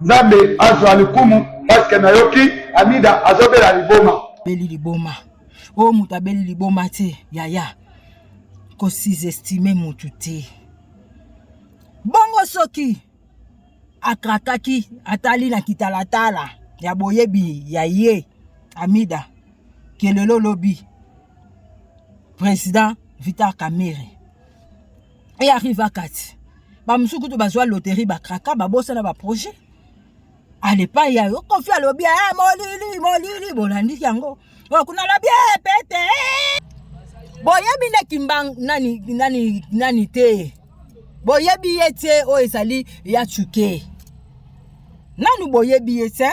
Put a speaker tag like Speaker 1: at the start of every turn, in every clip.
Speaker 1: Nzambe azwa lokumu parce nayoki Amida azobela liboma.
Speaker 2: Beli liboma. Oyo moto abeli liboma te, yaya. Ko sous-estimer moto te. Bongo soki akrakaki atali na kitalatala ya boyebi ya ye Amida kelelo lobi président Vital Kamerhe e arriva kati bamosusu kutu bazwa loterie bakraka babosana baprojet alepai ya yo kofi alobi eh, molili molili bolandi yango oyo kuna alobi eh, pete eh. Boyebi nde kimba nani, nani, nani te boyebi ye te oyo ezali ya cuke nanu boyebi ye te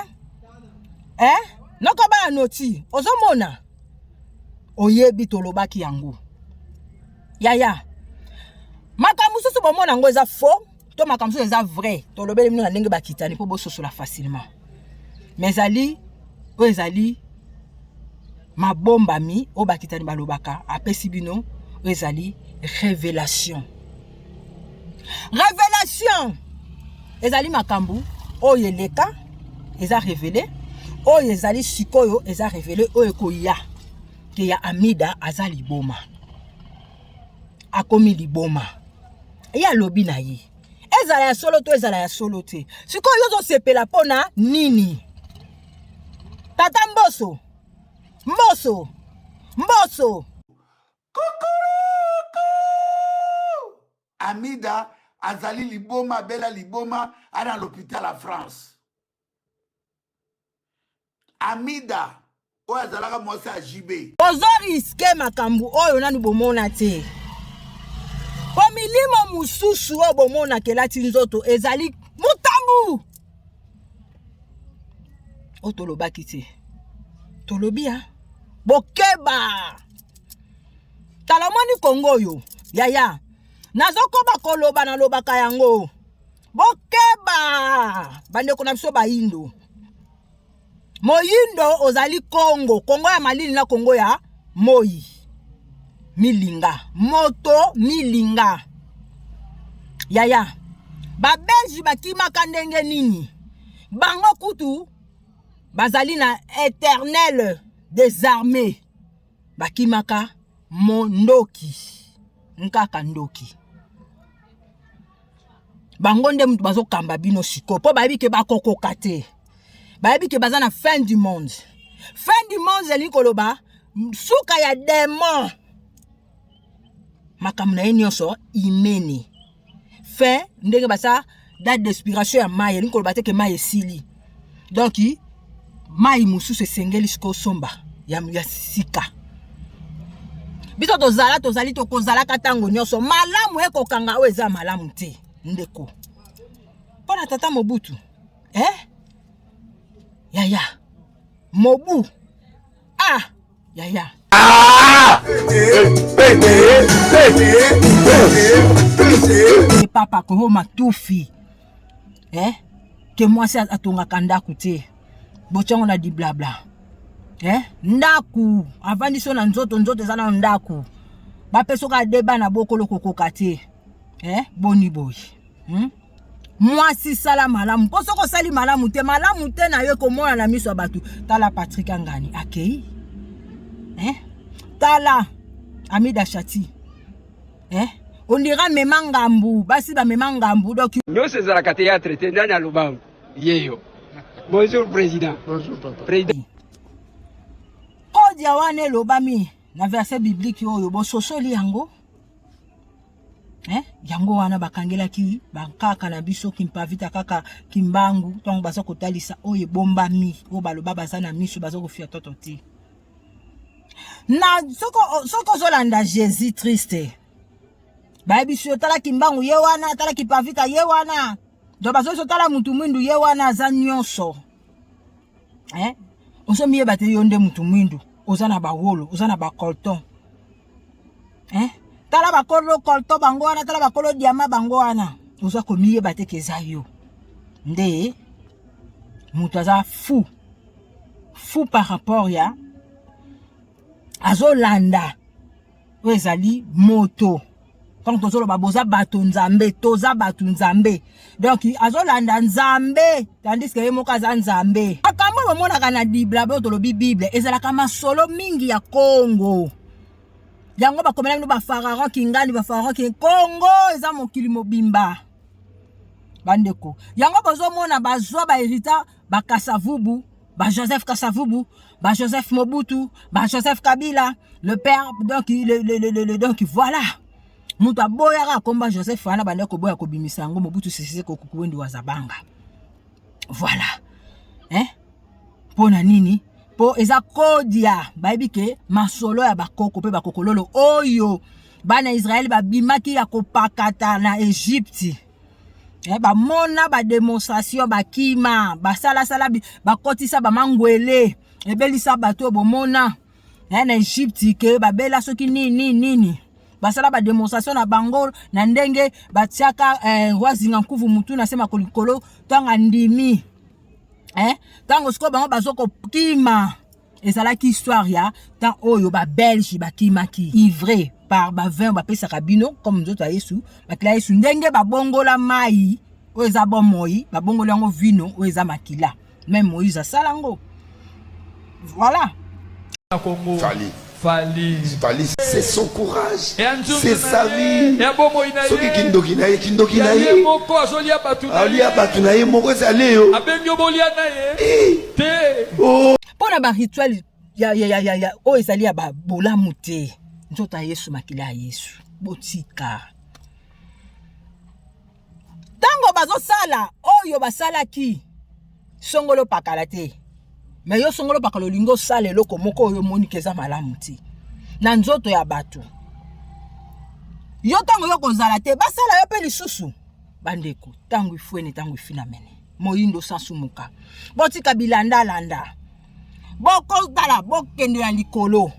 Speaker 2: eh? Noko baya noti ozomona oyebi tolobaki yango yaya makambo mosusu bomona yango eza faux to makambo mosusu eza vrai tolobeli bino na ndenge bakitani mpo bososola facilement mais ezali oyo ezali mabombami oyo bakitani balobaka apesi bino oyo ezali révélation révélation ezali makambo oyo eleka eza révélé oyo ezali sikoyo eza révélé oyo ekoya ke ya Amida aza liboma akomi liboma ye alobi na ye ezala ya solo to ezala ya solo te sikoyo yo ozosepela mpo na nini tata mboso mboso mboso
Speaker 3: Amida azali liboma abela liboma ana l'hôpital ya France. Amida oyo azalaka mwasi ya JB.
Speaker 2: Ozo riske makambo oyo nanu bomona te po milimo mosusu oyo bomonaka elati nzoto ezali motambu oyo tolobaki te tolobi ya bokeba tala omoni kongo oyo yaya nazokoba koloba nalobaka yango bokeba bandeko na biso bayindo moyindo ozali kongo kongo ya malili na kongo ya moi milinga moto milinga yaya babelge bakimaka ndenge nini bango kutu bazali na éternel désarmé bakimaka mondoki nkaka ndoki bango nde mutu bazokamba bino sikoyo mpo bayebi ke bakokoka te bayebi ke baza na fin du monde fin du monde elingi koloba suka ya demon makambo na ye nyonso imene fin ndenge basa date d'expiration ya mai elingi koloba te ke mai esili donc mai mosusu esengeli sikoyo osomba ya, ya sika biso tozala tozali tokozalaka ntango nyonso malamu ekokanga oyo eza malamu te ndeko mpo na tata mobutu eh? yaya mobu ah yaya ah! Papa koho matufi eh? Ke mwasi atongaka ndako te botyango na diblabla eh? Ndako avandi so na nzoto nzoto eza na ndako bapesa oka de bana bokolo kokoka te eh? Boni boye Mwasi sala malamu mpo soki osali malamu te malamu te na yo ekomona na miso ya bato tala Patrick Angani akei eh? Tala Amida Shati eh? Ondira mema ngambu basi bamema ngambu donc
Speaker 4: nyonso ezalaka théâtre te nani alobango yeyo bonjour président
Speaker 3: bonjour papa
Speaker 4: président
Speaker 2: kodia wana elobami na verset biblique oyo bososoli yango eh? Yango wana bakangelaki bankaka na biso kimpavita kaka kimbangu ntango baza kotalisa oyo ebombami oyo baloba baza na miso baza kofia toto te na soko ozolanda Jésus triste bayebisi yo tala kimbangu ye wana tala kimpavita ye wana donc bazoki tala mutu mwindu ye wana aza nyonso eh? Ozomiyeba te yo nde mutu mwindu oza na bawolo oza na bacolton eh? Tala bakolo colton bango wana tala bakolo diama bango wana oza komiyeba te ke eza yo nde moto aza fou fou par rapport ya azolanda oyo ezali moto. Ntango tozoloba boza bato Nzambe, toza bato Nzambe, donc azolanda Nzambe tandis que ye moko aza Nzambe. Makambo oyo bomonaka na Biblia, oyo tolobi Bible, ezalaka masolo mingi ya Kongo. Yango bakomela bino bapharaon kingani, bapharaon king Kongo eza mokili mobimba bandeko. Yango bozomona bazwa baherita bakasavubu, ba Joseph Kasavubu, ba Joseph Mobutu, ba Joseph Kabila, le père, donc, le, donc voilà. Moto aboyaka akomba Joseph wana, banda koboya kobimisa yango Mobutu Sese Seko Kuku Wendo Wazabanga. Voilà. Hein? Mpo na nini? Mpo eza kodia, bayebi ke masolo ya bakoko mpe bakokololo oyo bana Israël babimaki ya kopakata na Egypte. Bamona bademonstration, bakima, basalasala, bakotisa bamangwele, ebelisa bato oyo bomona na Egypte ke babela soki nini nini nini. Basala bademonstration na bango na ndenge batiaka roi Zinga Nkuvu mutu na se makolo likolo ntango andimi. Ntango sikoyo bango bazokokima, ezalaki histoire ya temps oyo babelge bakimaki ivre par bavin bapesaka bino comme nzoto ya Yesu, makila ya Yesu, ndenge babongola mai oyo eza bomoi, babongola yango vino oyo eza makila. Même Moïse asala yango. Voilà.
Speaker 5: Congo.
Speaker 6: Fally.
Speaker 5: Fally.
Speaker 6: Fally, c'est son courage.
Speaker 5: Ya nzunzu
Speaker 6: C'est
Speaker 5: na
Speaker 6: sa
Speaker 5: ye.
Speaker 6: vie.
Speaker 5: Ya bomoi na
Speaker 6: Soki
Speaker 5: ye.
Speaker 6: kindoki na ye, kindoki
Speaker 5: Ya
Speaker 6: na
Speaker 5: ye
Speaker 6: ye.
Speaker 5: moko azolia bato na
Speaker 6: Alia
Speaker 5: ye.
Speaker 6: bato na ye moko ezali yo.
Speaker 5: Abengi yo bolia na ye.
Speaker 6: Eh,
Speaker 5: Te.
Speaker 6: Oh.
Speaker 2: Mpo na barituel ya, ya, ya, ya, ya, oyo ezali ya babolamu te, nzoto ya Yesu, makila ya Yesu, botika. Ntango bazosala oyo basalaki songolo pakala te, me yo songolo pakala olingi osala eloko moko oyo omoniki eza malamu te na nzoto ya bato. Yo ntango yo kozala te, basala yo mpe lisusu. Bandeko, ntango ifwene, ntango ifinamene, moyindo sansumuka, botika bilandalanda, bokotala, bokende na likolo,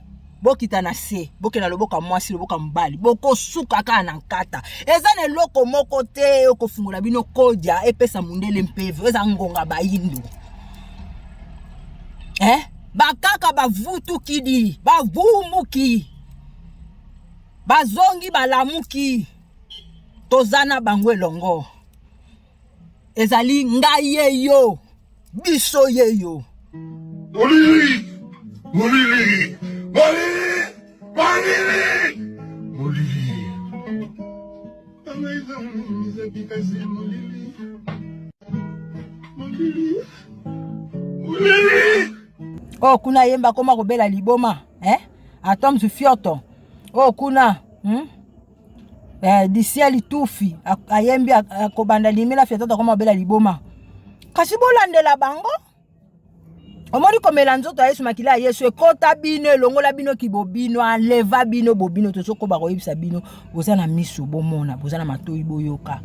Speaker 2: bokita na se, bokende na loboko ya mwasi, loboko ya mobali, bokosuka kaka na nkata. Eza na eloko moko te okofungola bino kodia epesa mundele mpeve, eza ngonga bayindo. Bakaka bavutukidi, bavumuki, bazongi, balamuki, toza na bango elongo. Ezali ngai ye yo, biso ye yo.
Speaker 7: Molili, molili, molili, molili, molili. Molili, molili, molili.
Speaker 2: Oh, kuna yemba koma kobela liboma, eh? Atom fioto. Oh, kuna, Disia litufi ayembi akobanda limela fiatoto akoma kobela liboma. Kasi bolandela bango. Omoni komela nzoto ya Yesu, makila ya Yesu ekota bino, elongola bino kibobino, aleva bino bobino. Tozokoba koyebisa bino, boza na miso bomona, boza na matoi boyoka,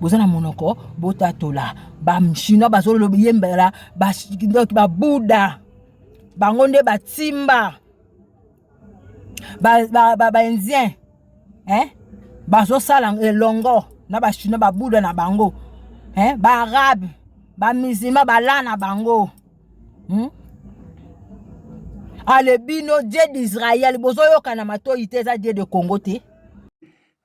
Speaker 2: boza na monoko botatola. Bachinois bazoloyembela, donc babuda bango nde batimba, baindien, eh? Bazosala elongo na bachinois, babuda na bango, eh? Baarabe, bamusulman bala na bango, Ale bino Dieu d'Israël bozoyoka na matoi te, eza Dieu de Congo te.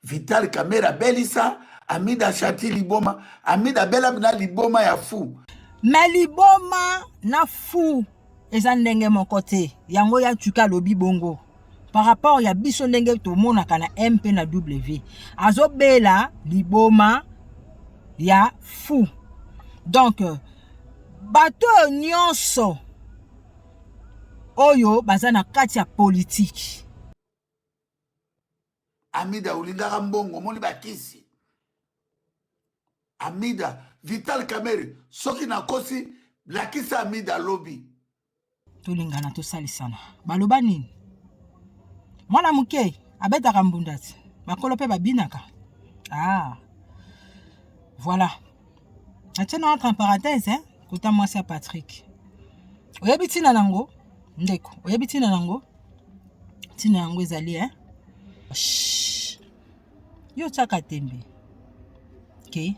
Speaker 3: Vital Kamerhe abelisa Amida Shati liboma. Amida abela na liboma ya fou.
Speaker 2: Me liboma na fou eza ndenge moko te. Yango ya tuka alobi bongo par rapport ya biso ndenge tomonaka na M mpe na W, azobela liboma ya fou. Donc bato oyo nyonso oyo baza na kati ya politike.
Speaker 3: Amida olingaka mbongo, omoni bakisi. Amida, Vital Kamerhe, soki nakosi lakisa Amida lobi.
Speaker 2: Tolingana, tosalisana. Baloba nini? Mwana moke abetaka mbunda ti bakolo mpe babinaka. Ah, voilà, atie na entre en parenthèse, hein? Kota mwasi ya Patrick, oyebi ntina nango ndeko, oyebi ntina nango. Ntina yango ezali, hein? Shhh. Yo tiaka tembe ke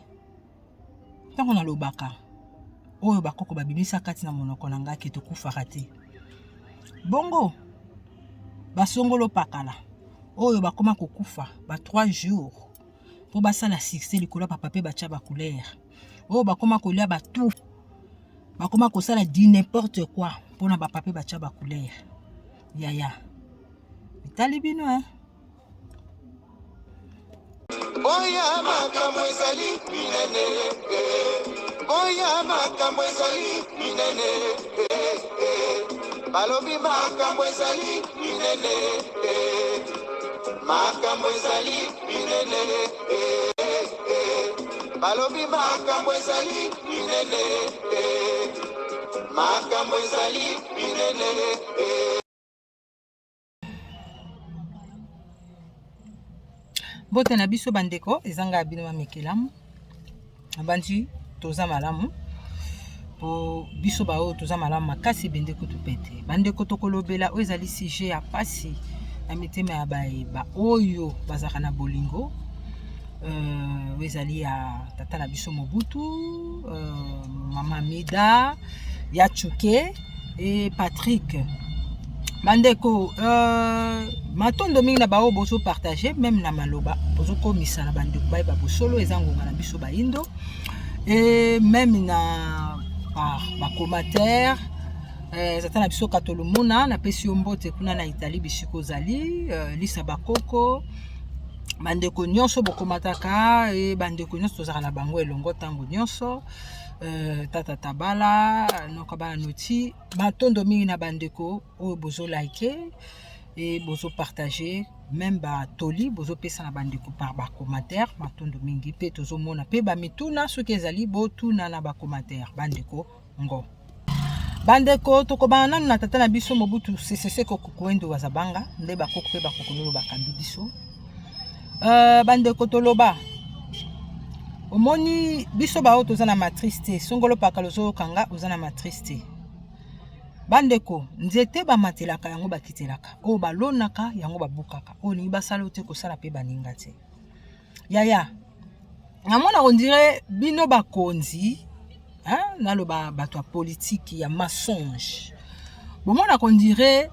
Speaker 2: ntango nalobaka oyo bakoko babimisa kati na monoko na ngai ke tokufaka te, bongo basongolo pakala. Oyo bakoma kokufa ba 3 jours mpo basala succès likolo ya bapapier batya bacouleur. Oyo bakoma kolia batu, bakoma kosala du n'importe quoi mpona bapapier batya bacouleur. Yaya, etali bino hein?
Speaker 8: Boya makambo ezali minene, boya makambo ezali minene, balobi makambo ezali minene, makambo ezali minene, balobi makambo ezali minene, makambo ezali minene.
Speaker 2: Mbote na biso bandeko, eza ngai ya bino Mamekelamu. Nabandi toza malamu po biso baoyo toza malamu makasi ebende kutu pete. Bandeko, tokolobela oyo ezali sujet ya pasi na mitema ya bayeba oyo bazalaka na bolingo. Oyo ezali ya tata na biso Mobutu, mama Mida, ya Tchuke et Patrick. Bandeko, matondo mingi na baoyo bozo partager même na maloba bozokomisa na bandeko bayeba bosolo eza ngonga na biso bayindo, et même na par ba commentaire. Tata na biso Katolumuna, napesi yo mbote kuna na Italie bisika ozali, Lisa Bakoko, bandeko nyonso bokomataka, e bandeko nyonso tozalaka na bango elongo ntango nyonso. Tata Tabala, noka bana noti, matondo mingi na bandeko oyo bozo like et bozo partager même ba toli bozo pesa na bandeko par ba commentaire, matondo mingi pe tozomona pe ba mituna soki ezali botuna na ba commentaire bandeko ngo. Bandeko, tokobana nanu na tata na biso Mobutu Sese Seko Kukuendo Wazabanga, nde bakoko pe bakokololo bakambi biso. Bandeko, toloba omoni biso baoyo toza na matrice te, songolo pakala ozokanga oza na matrice te. Bandeko, nzete bamatelaka yango bakitelaka, oyo balonaka yango babukaka, oyo olingi basala te kosala pe baninga te. Yaya, namona on dirait bino bakonzi, hein, naloba bato ya politique ya mensonge. Bomona on dirait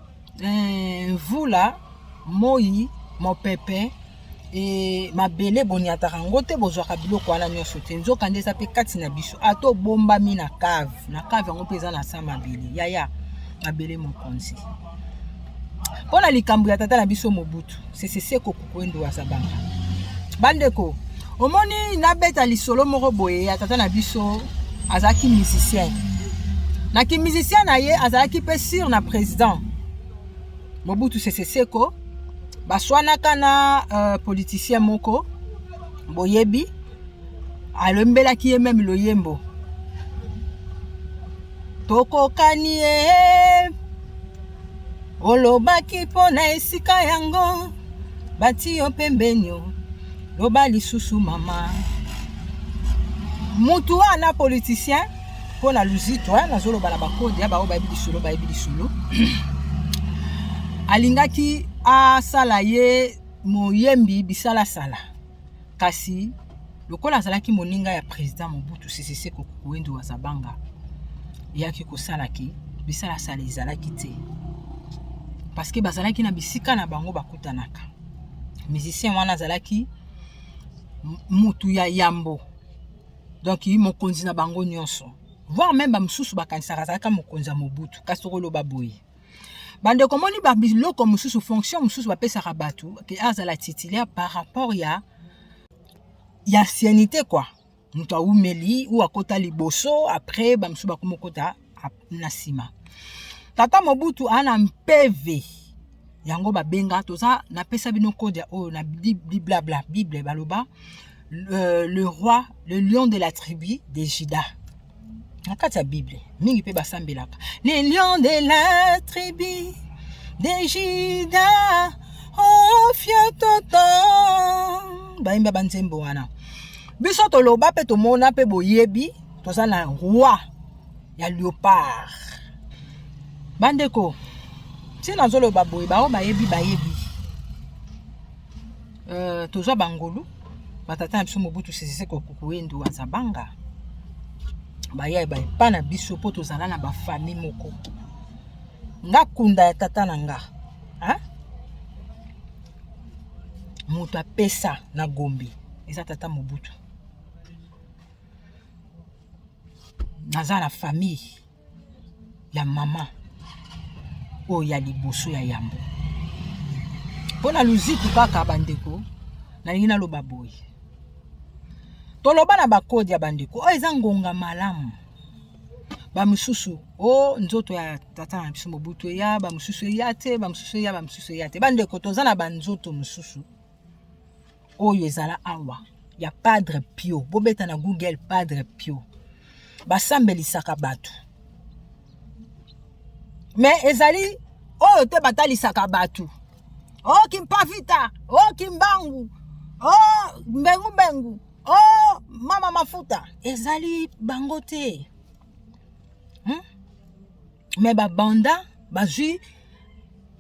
Speaker 2: mvula, moi, mopepe e mabele boniataka yango te, bozwaka biloko wana nyonso te. Nzoka nde eza pe kati na biso, ata obombami na cave, na cave yango mpe eza na sa mabele. Yaya, mabele mokonzi. Mpona likambo ya tata na biso Mobutu Sese Seko Kukuendo Wazabanga. Bandeko, omoni nabeta lisolo moko boye ya tata na biso, azalaki musicien. Na ki musicien na ye azalaki pe sur na président Mobutu Sese Seko. Baswanaka na politicien moko boyebi, alombelaki ye même loyembo tokokani ye, olobaki mpo na esika yango bati yo pembeni, loba lisusu mama. Mutu wana politicien mpo na luzito, nazoloba na bakodi ya baoyo bayebi lisolo, bayebi lisolo. Alingaki asala ye moyembi bisalasala, kasi lokola azalaki moninga ya président Mobutu Sese Seko Kukuendo Wazabanga, eyaki kosalaki bisalasala ezalaki te, parce que bazalaki na bisika na bango bakutanaka. Musicien wana azalaki mutu ya yambo, donc mokonzi na bango nyonso, voire même bamosusu bakanisaka azalaka mokonzi ya Mobutu. Kasi tokoloba boye bandeko, moni ba biloko mosusu, fonction mosusu bapesaka bato ke azala titulaire par rapport ya ancienneté quoi. Moto awumeli ou akota liboso, après bamosusu bakoma okota na nsima. Tata Mobutu ana mpeve yango babenga, toza napesa bino code ya oyo na blabla Bible baloba le roi, le lion de la tribu de Juda. Na kati ya Bible mingi mpe basambelaka le lion de la tribu de Juda, oh fiototo, bayemba banzembo wana. Biso toloba mpe tomona mpe boyebi, toza na roi ya léopard. Bandeko, ti nazoloba boye, bao bayebi bayebi. Tozwa bangolu batata na biso Mobutu Sese Seko Kukuendo Wazabanga, baya epa na biso mpo tozala na bafamille moko. Nga kunda ya tata na nga, hein? Moto apesa na Gombe eza tata Mobutu. Naza na famille ya mama oyo ya liboso ya yambo. Mpo na luzitu kaka bandeko, nalingi naloba boye. Toloba na bakodi ya bandeko, oyo eza ngonga malamu. Bamosusu o oh, nzoto ya tata na biso Mobutu eya, bamosusu eya te, bamosusu eya, bamosusu eya te. Bandeko, toza na banzoto mosusu oyo ezala awa ya Padre Pio. Bobeta na Google Padre Pio, basambelisaka bato me ezali oyo te batalisaka bato o oh, Kimpavita, o oh, Kimbangu, o oh, mbengu mbengu, o mama mafuta, ezali bango te. Me babanda bazwi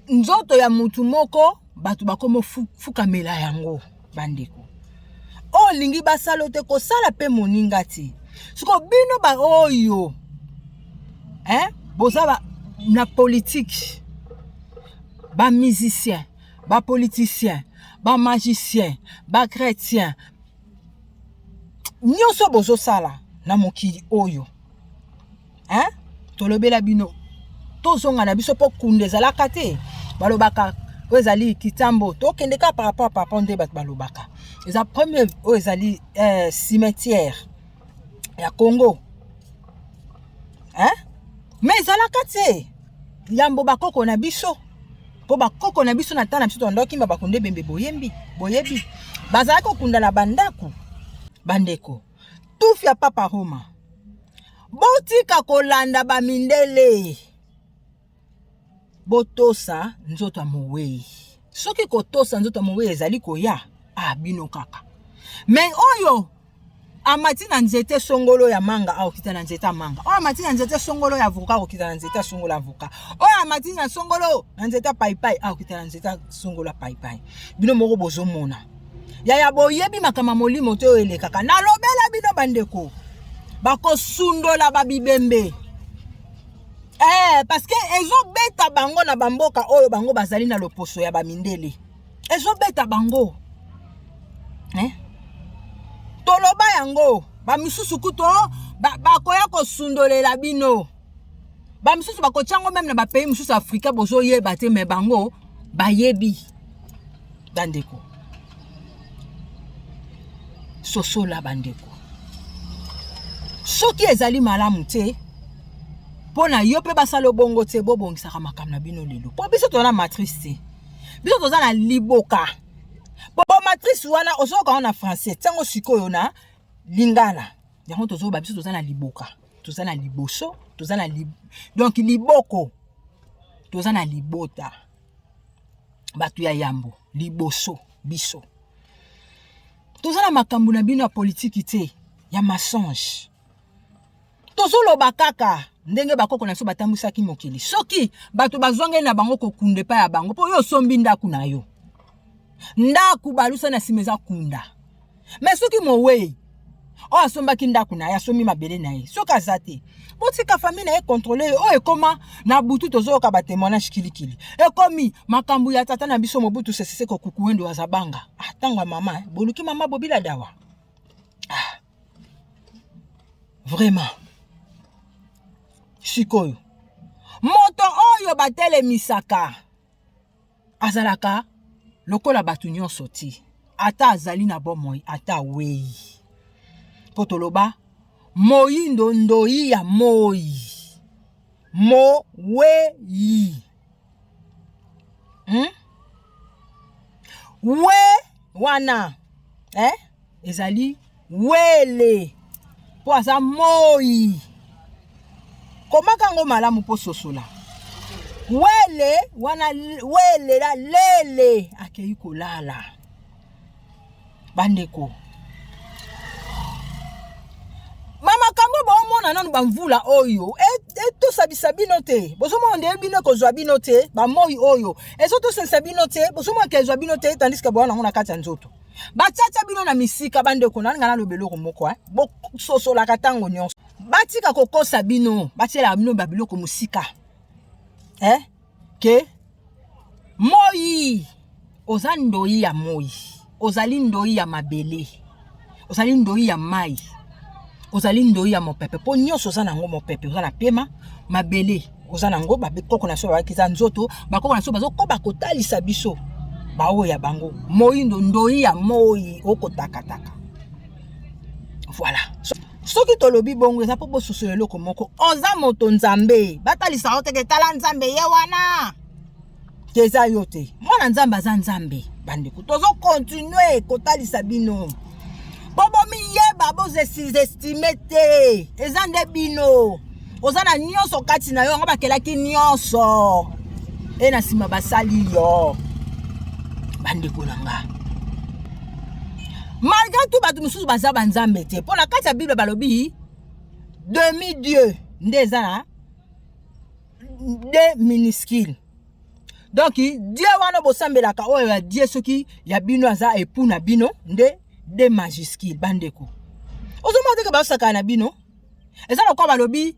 Speaker 2: nzoto ya mutu moko, bato bakomo fukamela yango. Bandeko, oyo olingi basala te, kosala mpe moninga te. Siko bino ba oyo eh, boza ba, na politique, ba musicien, ba politicien, ba magicien, ba chrétien, nyonso bozosala na mokili oyo hein? Tolobela bino, tozonga na biso mpo kunda ezalaka te. Balobaka oyo ezali kitambo, tokende kaka par rapport par rapport nde bato balobaka. Eza premier oyo ezali cimetière ya Congo hein? Mais ezalaka te yambo bakoko na biso, mpo bakoko na biso na tala na biso tondokimba bakunda ebembe. Boyembi, boyebi bazalaki kokunda na bandako. Bandeko, tufi ya Papa Roma, botika kolanda bamindele, botosa nzoto ya mowei. Soki kotosa nzoto ya mowei ezali koya, ah, bino kaka me oyo amati na nzete songolo ya manga, akokita na nzete ya manga. Oyo amati na nzete songolo ya avocat, akokita na nzete ya songolo ya avocat. Oyo amati na songolo na nzete ya paipai, akokita na nzete ya songolo ya paipai. Bino moko bozomona yaya, boyebi makambo ya molimo te oyo elekaka. Nalobela bino bandeko, bakosundola babibembe parce que ezobeta bango na bamboka oyo bango bazali na loposo ya bamindele, ezobeta bango eh? Toloba yango, bamisusu kutu bakoya kosundolela bino, bamisusu bakotia yango même na bapays mosusu Afrika, bozoyeba te, me bango bayebi. Bandeko, sosola bandeko, soki ezali malamu te mpo na yo mpe basala obongo te, bobongisaka makambo na bino lelo, mpo biso toza na matrice te, biso toza na liboka. Po matrice wana ozoyoka ngo na français, ntango sikoyo na lingala yango tozoyoba. Biso toza na liboka, toza na liboso, toza na donc liboko, toza na libota, bato ya yambo liboso. Biso toza na makambo na bino ya politiki te, ya mensonge. Tozoloba kaka ndenge bakoko na biso batambwisaki mokili. Soki bato bazwangeli na bango kokunda epai ya bango, mpo yo osombi ndako na yo, ndako balusa na nsima eza kunda. Me soki mowei oyo asombaki ndako na ye, asombi mabele na ye, soki aza te, botika famille na ye contrôle ye. Oyo ekoma na butu, tozoyoka batémoignage kilikili, ekomi makambo ya tata na biso Mobutu Sese Seko Kuku Wendo Azabanga. Ah, ntango ya mama boluki mama Bobila Dawa. Ah. Vraiment, sikoyo moto oyo batelemisaka azalaka lokola bato nyonso ti ata azali na bomoi, ata wei, mpo toloba moyindo ndoi ya moi mowei, We wana eh? Ezali wele mpo aza moi. Komaka yango malamu mpo sosola wele wana, wele la lele akei kolala. Bandeko, bamakambo baomona nanu bamvula oyo etosabisa bino te, bozomona nde bino ekozwa bino te, bamoi oyo ezotosabisa bino te, bozomona ke ezwa bino te, tandis que boya nango na kati ya nzoto, batiatia bino na misika. Bandeko, nalinga naloba eloko moko, bososolaka ntango nyonso, batika kokosa bino, batielaka bino babiloko mosika eh? Ke moi oza ndoi ya moi. Ozali ndoi ya mabele, ozali ndoi ya mai, ozali ndoi ya mopepe, mpo nyonso oza na yango. Mopepe oza na pema, mabele oza na yango. Bakoko na biso babaki eza nzoto. Bakoko na biso bazokoba kotalisa biso baoyo ya bango moindo, ndoi ya moi okotakataka. Voilà, soki tolobi bongo eza mpo bososola eloko moko. Oza moto Nzambe, batalisa yo teke tala Nzambe ye wana te, eza yo te. Mwana Nzambe aza Nzambe. Bandeko, tozocontinuer kotalisa bino mpo bomiyeba, bosous-estimer te. Eza nde bino, oza na nyonso kati na yo. Yango bakelaki nyonso e na nsima basali yo. Bandeko na nga, malgré tout, bato mosusu baza banzambe te, mpo na kati ya Bible balobi demi dieu nde eza na D minuscule. Donc dieu wana bosambelaka, oyo ya dieu soki ya bino aza epu na bino nde D majuscule. Bandeko, ozomona teke bazosakana na bino. Eza lokola balobi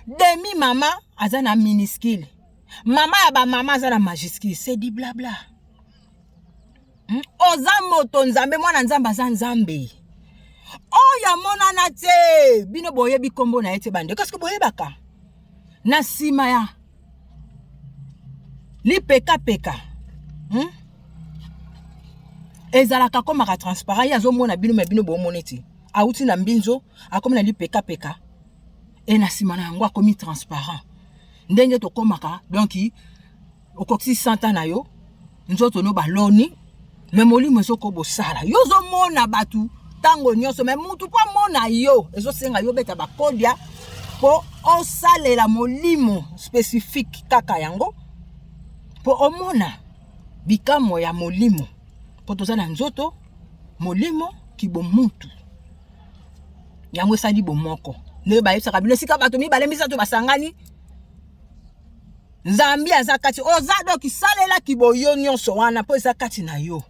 Speaker 2: demi mama aza na minuscule, mama ya bamama aza na majuscule. C'est du blabla. Oza moto Nzambe, mwana Nzambe aza Nzambe oyo amonana te. Bino boyebi nkombo na ye te, bandeko. Est-ce boyebaka na nsima ya lipekapeka, Ezalaka komaka transparent. Ye azomona bino, me bino bomona ete awuti na mbinzo, akomi na lipekapeka e na nsima na yango akomi transparent. Ndenge tokomaka, donc okokisi 100 ans na yo, nzoto no baloni, me molimo ezokobosala yo. Ozomona bato ntango nyonso, me mutu mpo amona yo ezosenga yo beta bakodia mpo osalela molimo spécifique kaka yango mpo omona bikamwa ya molimo, mpo toza na nzoto, molimo, kibomutu. Yango esali bomoko. Ndenge bayebisaka bino, esika bato mibale misato basangani, Nzambe aza kati. Oza donc salelaki boyo nyonso wana mpo eza kati na yo.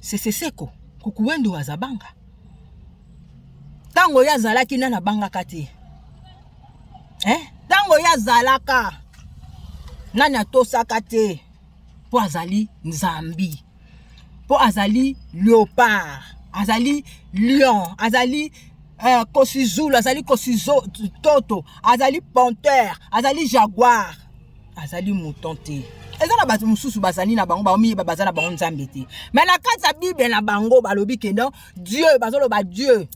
Speaker 2: Seseseko Kukuwendo azabanga ntango ye azalaki nani abangaka te, eh? Ntango ye azalaka nani atosaka te, mpo azali Nzambi, mpo azali léopard, azali lion, azali kosizulu, azali kosizo toto, azali panthère, azali jaguar, azali mouton te. Eza na bato mosusu bazali na bango, baomiyeba baza na bango Nzambe te, me na kati ya Bible na bango balobi ke non, Dieu, bazoloba Dieu.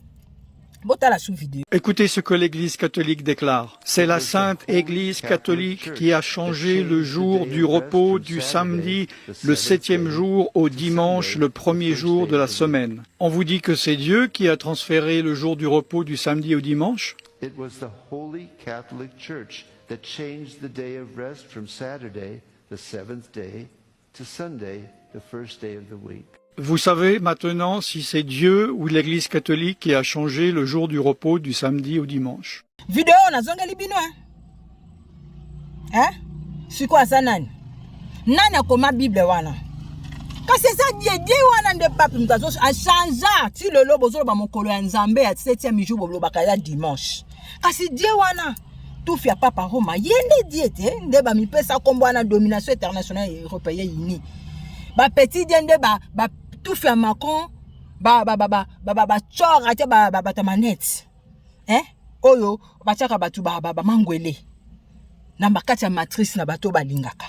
Speaker 2: Botala sous vidéo.
Speaker 9: Écoutez ce que l'Église catholique déclare. C'est la Sainte Église catholique qui a changé le jour du repos du samedi, le septième jour, au dimanche, le premier jour de la semaine. On vous dit que c'est Dieu qui a transféré le jour du repos du samedi au dimanche.
Speaker 10: It was the Holy Catholic Church that changed the day of rest from Saturday, the seventh day, to Sunday, the first day of the week.
Speaker 9: Vous savez maintenant si c'est Dieu ou l'Église catholique qui a changé le jour du repos du samedi au dimanche.
Speaker 2: Video nazongeli bino, eh? Eh? Sikoyo aza nani? Nani akoma Bible wana? Kasi eza die die wana nde pape moto achanger. Ti lelo bozoloba mokolo ya Nzambe ya septième jour, bolobaka ya dimanche. Kasi die wana tufi ya Papa Roma, ye nde die te, nde bamipesa nkombo wana, domination internationale européenne unie. Bapetit die nde batufi ya Macron, bacora te, bato ya manete, eh? Oyo batiaka bato bamangwele na bakati ya matrice na bato oyo balingaka.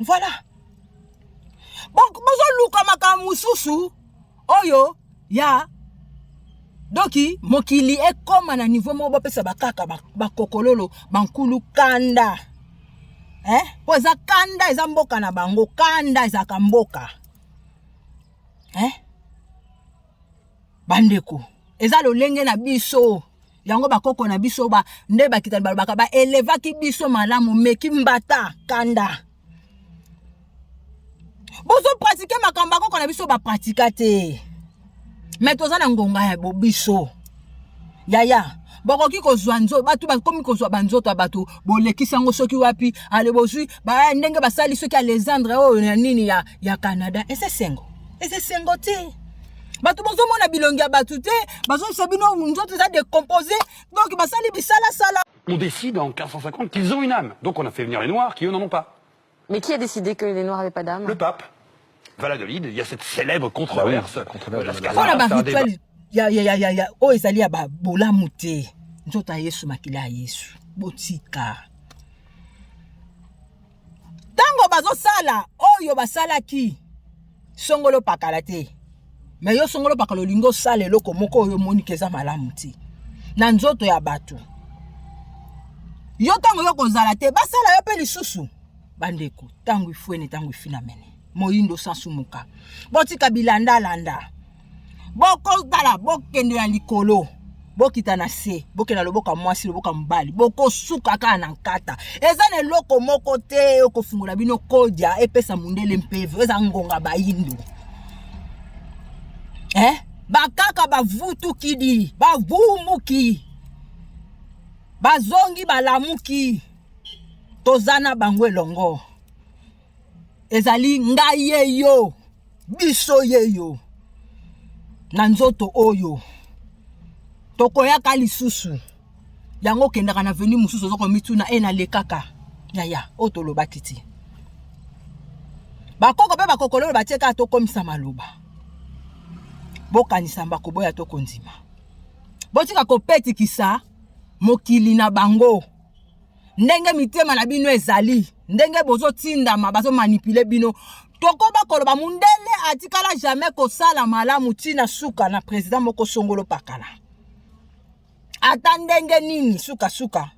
Speaker 2: Voilà, bozoluka makambo mosusu oyo ya doki. Mokili ekóma na niveau moko bapesa bakaka bakokololo bankulu kanda, eh? Po eza kanda, eza mboka na bango. Kanda ezalaka mboka, eh? Bandeko, eza lolenge na biso yango. Bakoko na biso ba, nde bakitani balobaka baelevaki biso malamu. Meki mbata kanda, bozopratiquer makambo bakoko na biso bapratika te. Me toza na ngonga ya bobiso. Yaya, bokoki kozwa nzoto, bato bakomi kozwa banzoto ya bato, bolekisi yango soki wapi. Ale bozwi ba, ndenge basali soki Alexandre oyo ya nini ya Canada. Eza esengo, eza esengo te. Bato bozomona bilongi ya bato te, bazongisa bino nzoto eza décomposé, donc basali bisalasala.
Speaker 11: On décide en 1550 qu'ils ont une âme. Donc on a fait venir les Noirs qui, eux, n'en ont pas.
Speaker 12: Mais qui a décidé que les Noirs n'avaient pas d'âme?
Speaker 11: Le pape. Valladolid, il y a cette célèbre controverse. Las
Speaker 2: mpo na
Speaker 11: Casas, c'est un débat.
Speaker 2: barituel ya, ya, ya, ya, ya, oyo ezali ya bolamu te nzoto ya Yesu, makila ya Yesu, botika. Ntango bazosala oyo basalaki songolo pakala te, me yo songolo pakala olingi osala eloko moko oyo omoniki eza malamu te na nzoto ya bato. Yo ntango yo kozala te, basala yo mpe lisusu. Bandeko, ntango ifwene, ntango ifinamene, moyindo sansumuka, botika bilandalanda, bokotala, bokende na likolo, bokita na se, bokende na loboko ya mwasi, loboko ya mobali, bokosuka kaka na nkata. Eza na eloko moko te okofungola bino kodia epesa mundele mpevo. Eza ngonga bayindo, eh? Bakaka bavutukidi, bavumuki, bazongi, balamuki, toza na bango elongo. Ezali ngai ye yo, biso ye yo na nzoto oyo tokoyaka lisusu. Yango okendaka na veni mosusu, oza komituna e nalekaka yaya oyo tolobaki ti bakoko mpe bakokololo batie kaka tokomisa maloba. Bokanisa bakoboya to kondima, botika kopetikisa mokili na bango. Ndenge mitema na bino ezali, ndenge bozotindama, bazomanipuler bino. Tokoba koloba, mundele atikala jamais kosala malamu ntina suka na président moko songolo pakala, ata ndenge nini, sukasuka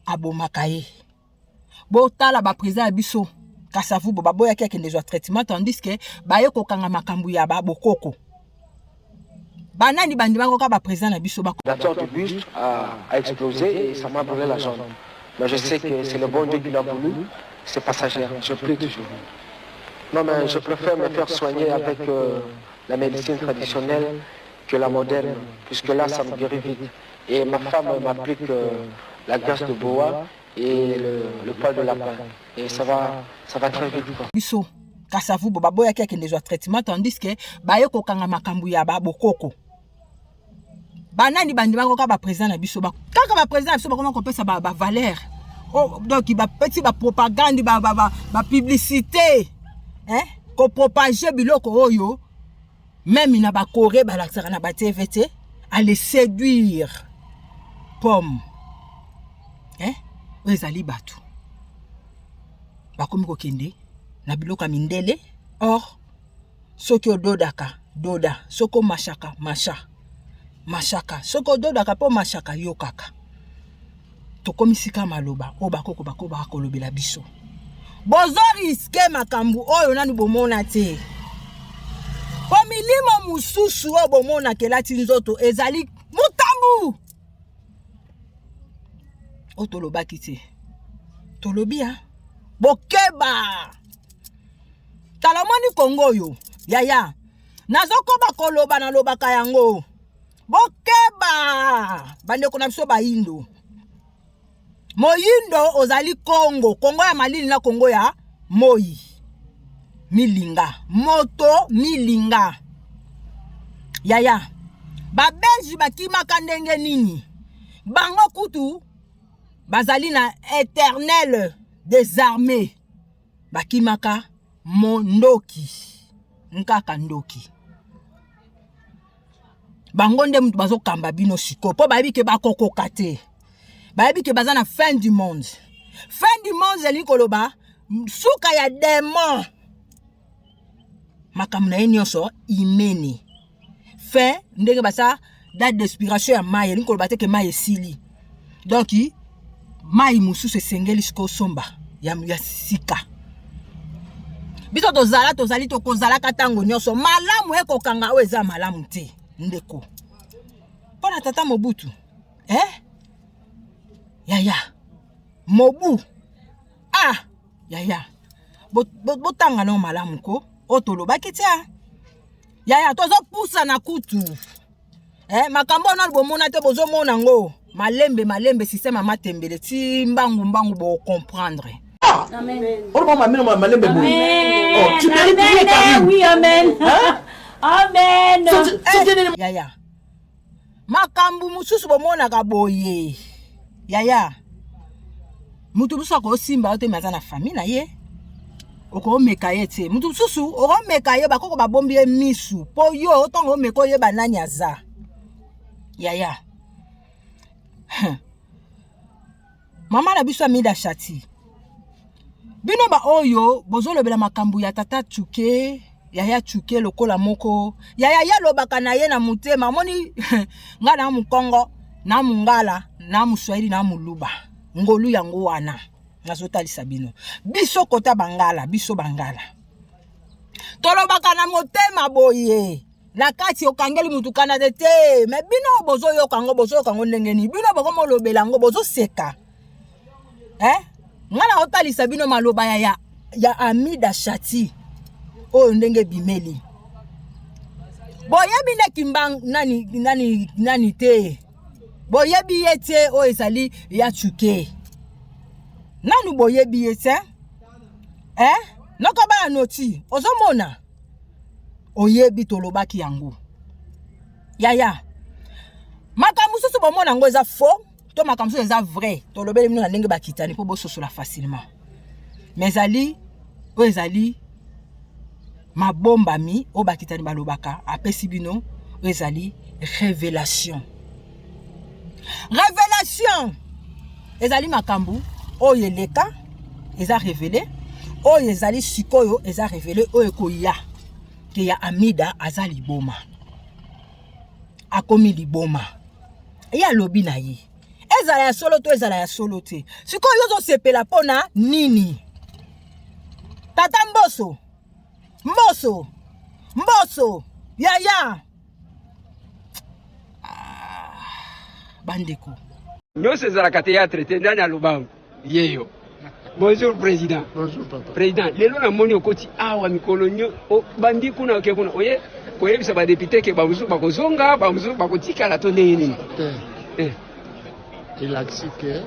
Speaker 2: abomaka ye. Botala baprésident ya biso Kasavubo, baboyaki akende zwa traitement, tandis que baye kokanga makambo ya babokoko. Banani bandimaka kaka baprésident na biso?
Speaker 12: La du bus a explosé et ça m'a brûlé la jambe. Mais je sais que c'est le bon Dieu qui l'a voulu. C'est passager. Je prie toujours. Non, mais je préfère me faire soigner avec la médecine traditionnelle que la moderne, puisque là, ça me guérit vite. Et ma femme m'applique la graisse de boa et le poil de lapin. Et ça va très vite, quoi.
Speaker 2: Biso Kasavubo, baboyaki akende zwa traitement, tandis que baye kokanga makambo ya babokoko. Banani bandimaka kaka baprésident na biso? Kaka baprésident na biso bakoma kopesa bavaleur, oh, donc bapesi bapropagande, bapublicité, kopropager biloko oyo même na bacorée balakisaka na batv te, ale séduire pomme, eh? Oyo ezali bato bakomi kokende na biloko ya mindele. Or soki ododaka, doda, soki omashaka, masha, mashaka, soki ododaka mpo mashaka, yo kaka. Tokomi sika maloba oyo bakoko bakobaka kolobela biso. Bozorisquer makambo oyo nanu bomona te, mpo milimo mosusu oyo bomonaka elati nzoto ezali motambu oyo tolobaki te. Tolobi ya bokeba. Tala, omoni Kongo oyo yaya, nazokoba koloba, nalobaka yango, bokeba bandeko na biso bayindo. Moyindo ozali Kongo, Kongo ya malili na Kongo ya moi, milinga moto, milinga yaya. Babelge bakimaka ndenge nini? Bango kutu bazali na éternel désarmé, bakimaka mondoki nkaka ndoki. Bango nde mutu bazokamba bino sikoyo, mpo bayebi ke bakokoka te, bayebi ke baza na fin du monde. Fin du monde elingi koloba suka ya démon, makambo na ye nyonso imene fin. Ndenge basa date d'expiration ya mai, elingi koloba te ke mai esili, donc mai mosusu esengeli sikoyo osomba ya sika. Biso tozala, tozali, tokozalaka ntango nyonso. Malamu ekokanga oyo eza malamu te, ndeko. Mpo na tata Mobutu, eh? Yaya mobu, ah yaya, botanga nao malamu ko oyo tolobaki tia yaya. Tozopusana kutu, eh, makambo oyo nano bomona te, bozomona yango malembe malembe. Système ya matembele ti mbangu mbangu, bocomprendre.
Speaker 6: Amen. Malembe boye. Oh, tu mérites mieux, Karine.
Speaker 13: Oui, amen. Hein? Amen.
Speaker 2: Eh, yaya, makambo mosusu bomonaka boye yaya, mutu mosusu akosimba yo te, me aza na famille na ye. Okomeka ye te. Moto mosusu okomeka ye, bakoko babombi ye misu mpo yo ntango omeka oyeba nani aza. Yaya, mama na biso Amida Shati, bino baoyo bozolobela makambo ya tata Tshuke, yaya Tshuke lokola moko yaya ye alobaka na ye na motema amoni ngai na mokongo na mongala na moswahili na moluba ngolu yango wana nazotalisa bino. Biso kota bangala, biso bangala tolobaka na motema boye na kati okangeli mutu kanda te te. Me bino bozoyoka yango, bozoyoka yango ndenge nini? Bino bokomolobela yango, bozoseka eh? Ngai nakotalisa bino maloba ya, ya, ya Amida Shati oyo ndenge ebimeli. Boyebi nde Kimbangu nani, nani, nani te, boyebi ye te. Oyo ezali ya Tshuke, nanu boyebi ye te eh? Noko bana noti ozomona oyebi tolobaki yango yaya. Makambo mosusu bomona yango eza faux to makambo mosusu eza vrai, tolobeli bino na ndenge bakitani mpo bososola facilement. Mais ezali oyo ezali mabombami oyo bakitani balobaka, apesi bino oyo ezali révélation. Révélation ezali makambo oyo eleka eza révélé, oyo ezali sikoyo eza révélé, oyo ekoya ke ya Amida aza liboma, akomi liboma. Ye alobi na ye ezala ya solo to ezala ya solo te. Sikoyo yo ozosepela mpona nini? Tata Mboso, Mboso, Mboso, yaya. Ah, bandeko
Speaker 4: nyonso ezalaka théâtre te. Nani alobango yeyo? Bonjour président.
Speaker 14: Bonjour papa.
Speaker 4: Président, lelo namoni okoti awa mikolo nyo bandi kuna oke kuna oye koyebisa badéputés ke bamosusu bakozonga, bamosusu bakotikala to ndenge nini?
Speaker 14: Te, elakisi ke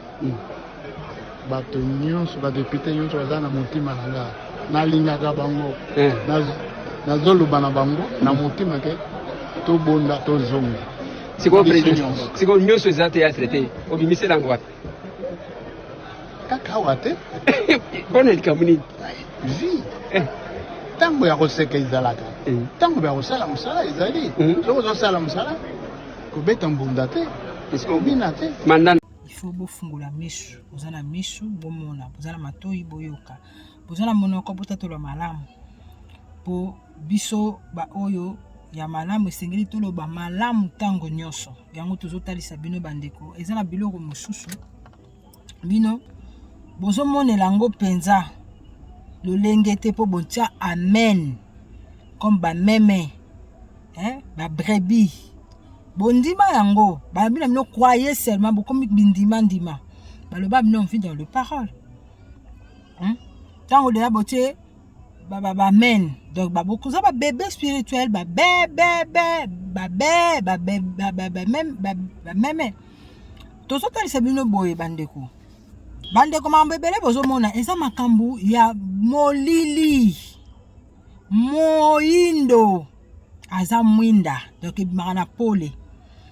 Speaker 14: bato nyonso, badéputés nyonso baza na motima na nga, nalingaka bango, nazoloba na bango na motima ke tobonda tozonga.
Speaker 4: Sikoyo président, sikoyo nyonso eza théâtre te, obimisela yango wapi?
Speaker 14: Kaka awa te.
Speaker 4: Mpona likambo nini?
Speaker 14: Vie, ntango ya koseka ezalaka, ntango ya kosala mosala ezali. Soki ozosala mosala, kobeta mbunda te, kobina te.
Speaker 4: Mandat.
Speaker 2: Il faut bofungola misu. Boza na misu, bomona. Boza na matoi, boyoka. Boza na monoko, botatola malamu. Mpo biso baoyo ya malamu esengeli toloba malamu ntango nyonso. Yango tozotalisa bino bandeko, eza na biloko mosusu bino bozomonela yango mpenza lolenge te, mpo botia amen comme bameme, eh, babrebis bondima yango. Balobi na bino croyez seulement, bokomi bindima ndima. Baloba bino on vit dans le parole, Ntango deya botie baamen, donc babokoza babébé spirituel, babebebe babe bameme. Tozotalisa bino boye bandeko, bandeko, makambo ebele bozomona eza makambo ya molili. Moyindo aza mwinda, donc ebimaka na pole.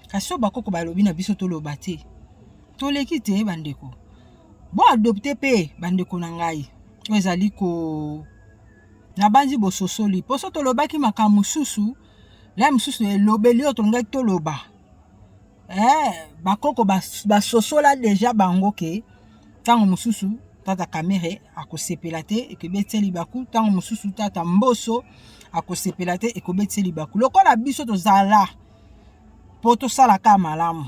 Speaker 2: Kasi oyo bakoko balobi na biso toloba te, toleki te bandeko. Bo adopte mpe bandeko na ngai oyo ezali ko nabanzi bososoli mposo tolobaki makambo mosusu la mosusu elobeli oyo tolingaki toloba. Bakoko basosola deja bango ke ntango mosusu tata Kamere akosepela te, ekobetisa libaku. Ntango mosusu tata Mboso akosepela te, ekobetisa libaku. Lokola biso tozala mpo tosalaka malamu,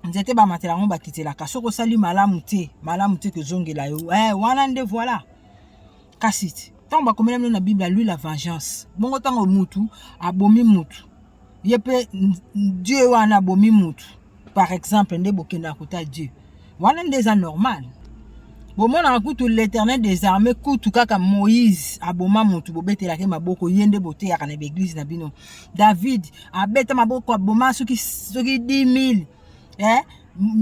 Speaker 2: nzete bamatela yango bakitelaka. Soki osali malamu te, malamu te kozongela yo, wana nde voilà. Kasi ti ntango bakomela bino na Bible lui la vengeance, bongo ntango mutu abomi mutu, ye mpe Dieu wana abomi mutu par exemple, nde bokendaka kota Dieu wana nde eza normal. Bomonaka kutu l'Éternel des armées, kutu kaka Moïse aboma mutu, bobetelaki maboko. Ye nde boteyaka na baéglise na bino. David abeta maboko, aboma soki soki 10 000, eh?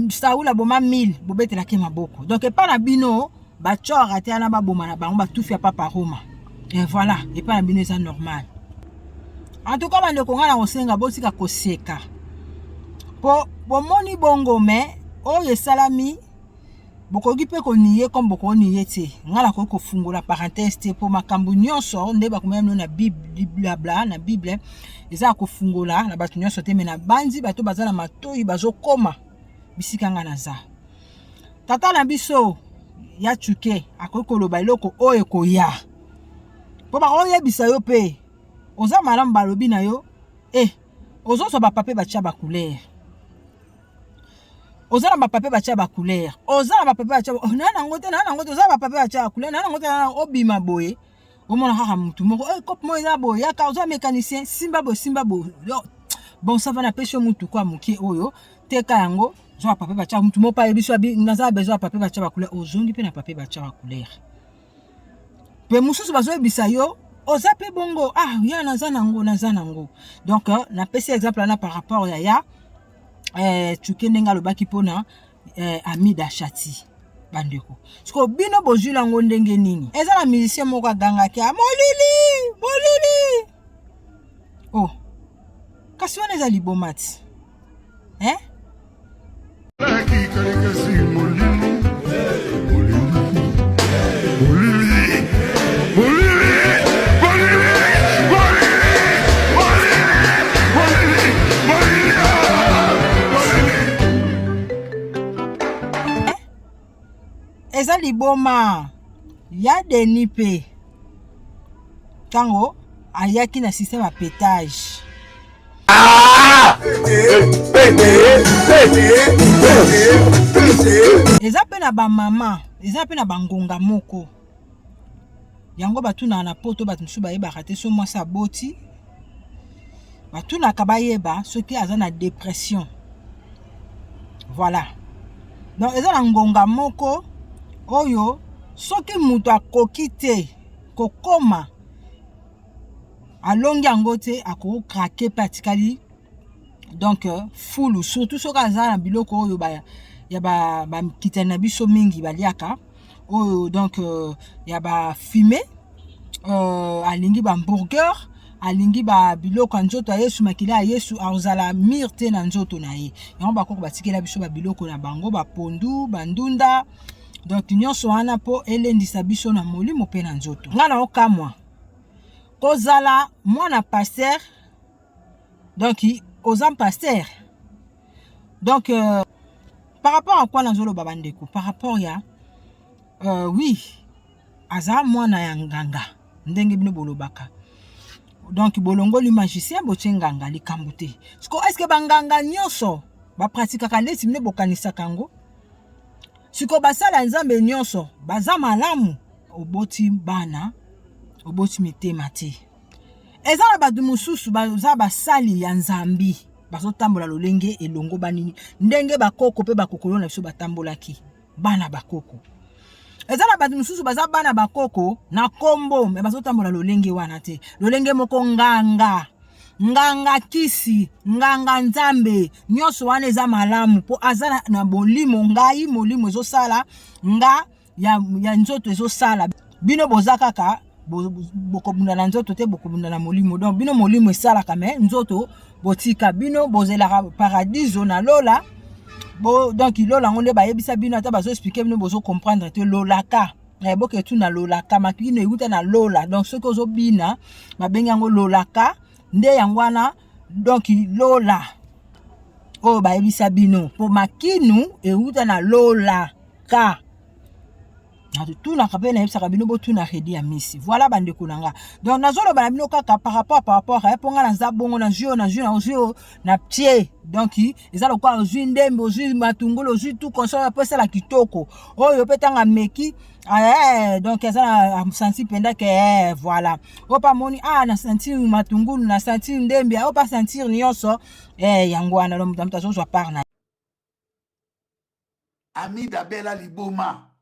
Speaker 2: Saul aboma 1000, bobetelaki maboko. Donc epai na bino bacoraka te wana, baboma na bango batufi ya papa Roma, et voilà, epai na bino eza normal. En tout cas bandeko, ngai na kosenga botika koseka mpo bomoni bongo, me oyo esalami. Bokoki mpe koniye comme bokoniye te. Ngai nakoki kofungola parenthèse te mpo makambo nyonso nde bakomela bino na Bible, blabla na Bible eza ya kofungola na bato nyonso te, me nabanzi bato baza na matoi bazokoma bisika ngai naza. Tata na biso ya Tshuke akoki koloba eloko oyo ekoya mpo bakoyebisa yo mpe oza malamu, balobi na yo eh, ozozwa bapape batya bacouleur oza na bapapier batya bacouleur oza na bapapier batya oh, na nango te na nango te oza na bapapier batya bacouleur na nango te obima boye omona kaka motu moko hey, eh, cope moko eza boye yaka oza mécanicien simba boye simba boye bon ça va napesi yo motuka ya moke oyo teka yango zwa bapapier batya motu moko mpe ayebi so naza na besoin ya papier batya bacouleur ozongi mpe na papier batya bacouleur mpe mosusu bazoyebisa yo oza mpe bongo ah ya naza nango naza nango donc euh, napesi exemple wana par rapport ya ya eh, Tshuke ndenge alobaki mpona eh, Amida Shati bandeko sikoyo bino bozwi yango ndenge nini eza na musicien moko agangaki a ah, molili molili oh kasi wana eza liboma ti eh? Eza liboma ya Denis pe ntango ayaki na système ya petage. Eza pe na ba mama, eza pe na ba ngonga moko yango batunaka na poto, bato mosusu bayebaka te so mwasi aboti batunaka bayeba soki aza na depression. Voilà, donc eza na ngonga moko oyo soki moto akoki te kokoma alongi yango te akoki krake mpe atikali donc euh, fulu, surtout soki aza na biloko oyo ba, ya bakitani ba na biso mingi baliaka oyo donc euh, ya ba fume euh, alingi ba hamburger alingi ba biloko ya nzoto ya Yesu, makila ya Yesu akozala mire te na nzoto na ye. Yango bakoko batikela biso ba biloko na bango, ba pondu, ba ndunda, donc nyonso wana mpo elendisa biso na molimo mpe na nzoto. Ngai na okamwa kozala mwana pasteur, donc oza pasteur donc euh, par rapport à quoi nazoloba bandeko, par rapport ya euh, oui aza mwana ya nganga ndenge bino bolobaka donc bolongoli magicien botie nganga likambo te siko eske banganga nyonso bapratikaka ndeti bino bokanisaka yango siko basala ya nzambe nyonso baza malamu oboti bana oboti mitema te eza na bato mosusu baza basali ya nzambi bazotambola lolenge elongo banini ndenge bakoko mpe bakokolo na biso batambolaki bana bakoko eza na bato mosusu baza bana bakoko na kombo me bazotambola lolenge wana te lolenge moko nganga nganga kisi nganga nzambe nyonso wana eza malamu mpo aza na, na molimo ngai molimo ezosala nga ya, ya nzoto ezosala bino boza kaka bokobunda na nzoto te bokobunda na molimo donc bino molimo esalaka me nzoto botika bino bozelaka paradiso na lola bo donc lola yango nde bayebisa bino ata bazo explike bino bozo comprendre te lolaka eh, boke tuna lolaka makino euta na lola donc soki ozobina babengi yango lolaka nde yango wana donc lola oyo bayebisa bino mpo makinu euta na lola ka natunaka mpe nayebisaka bino botuna redi ya misi voilà bandeko na nga donc nazoloba na bino kaka par rapport par rapport eh, mpo nga naza bongo nazwi oyo nazwi nazwi oyo na tie donc eza lokola ozwi ndembe ozwi matungulu ozwi tout consort mpo esala kitoko oyo mpe ntango ameki eh, donc aza na santi mpenza ke eh, voilà oyo mpe amoni ah na sentir matungulu na sentir ndembe oyo mpe asentir nyonso eh, yango wana donc moto azozwa part na
Speaker 3: Amida bela liboma.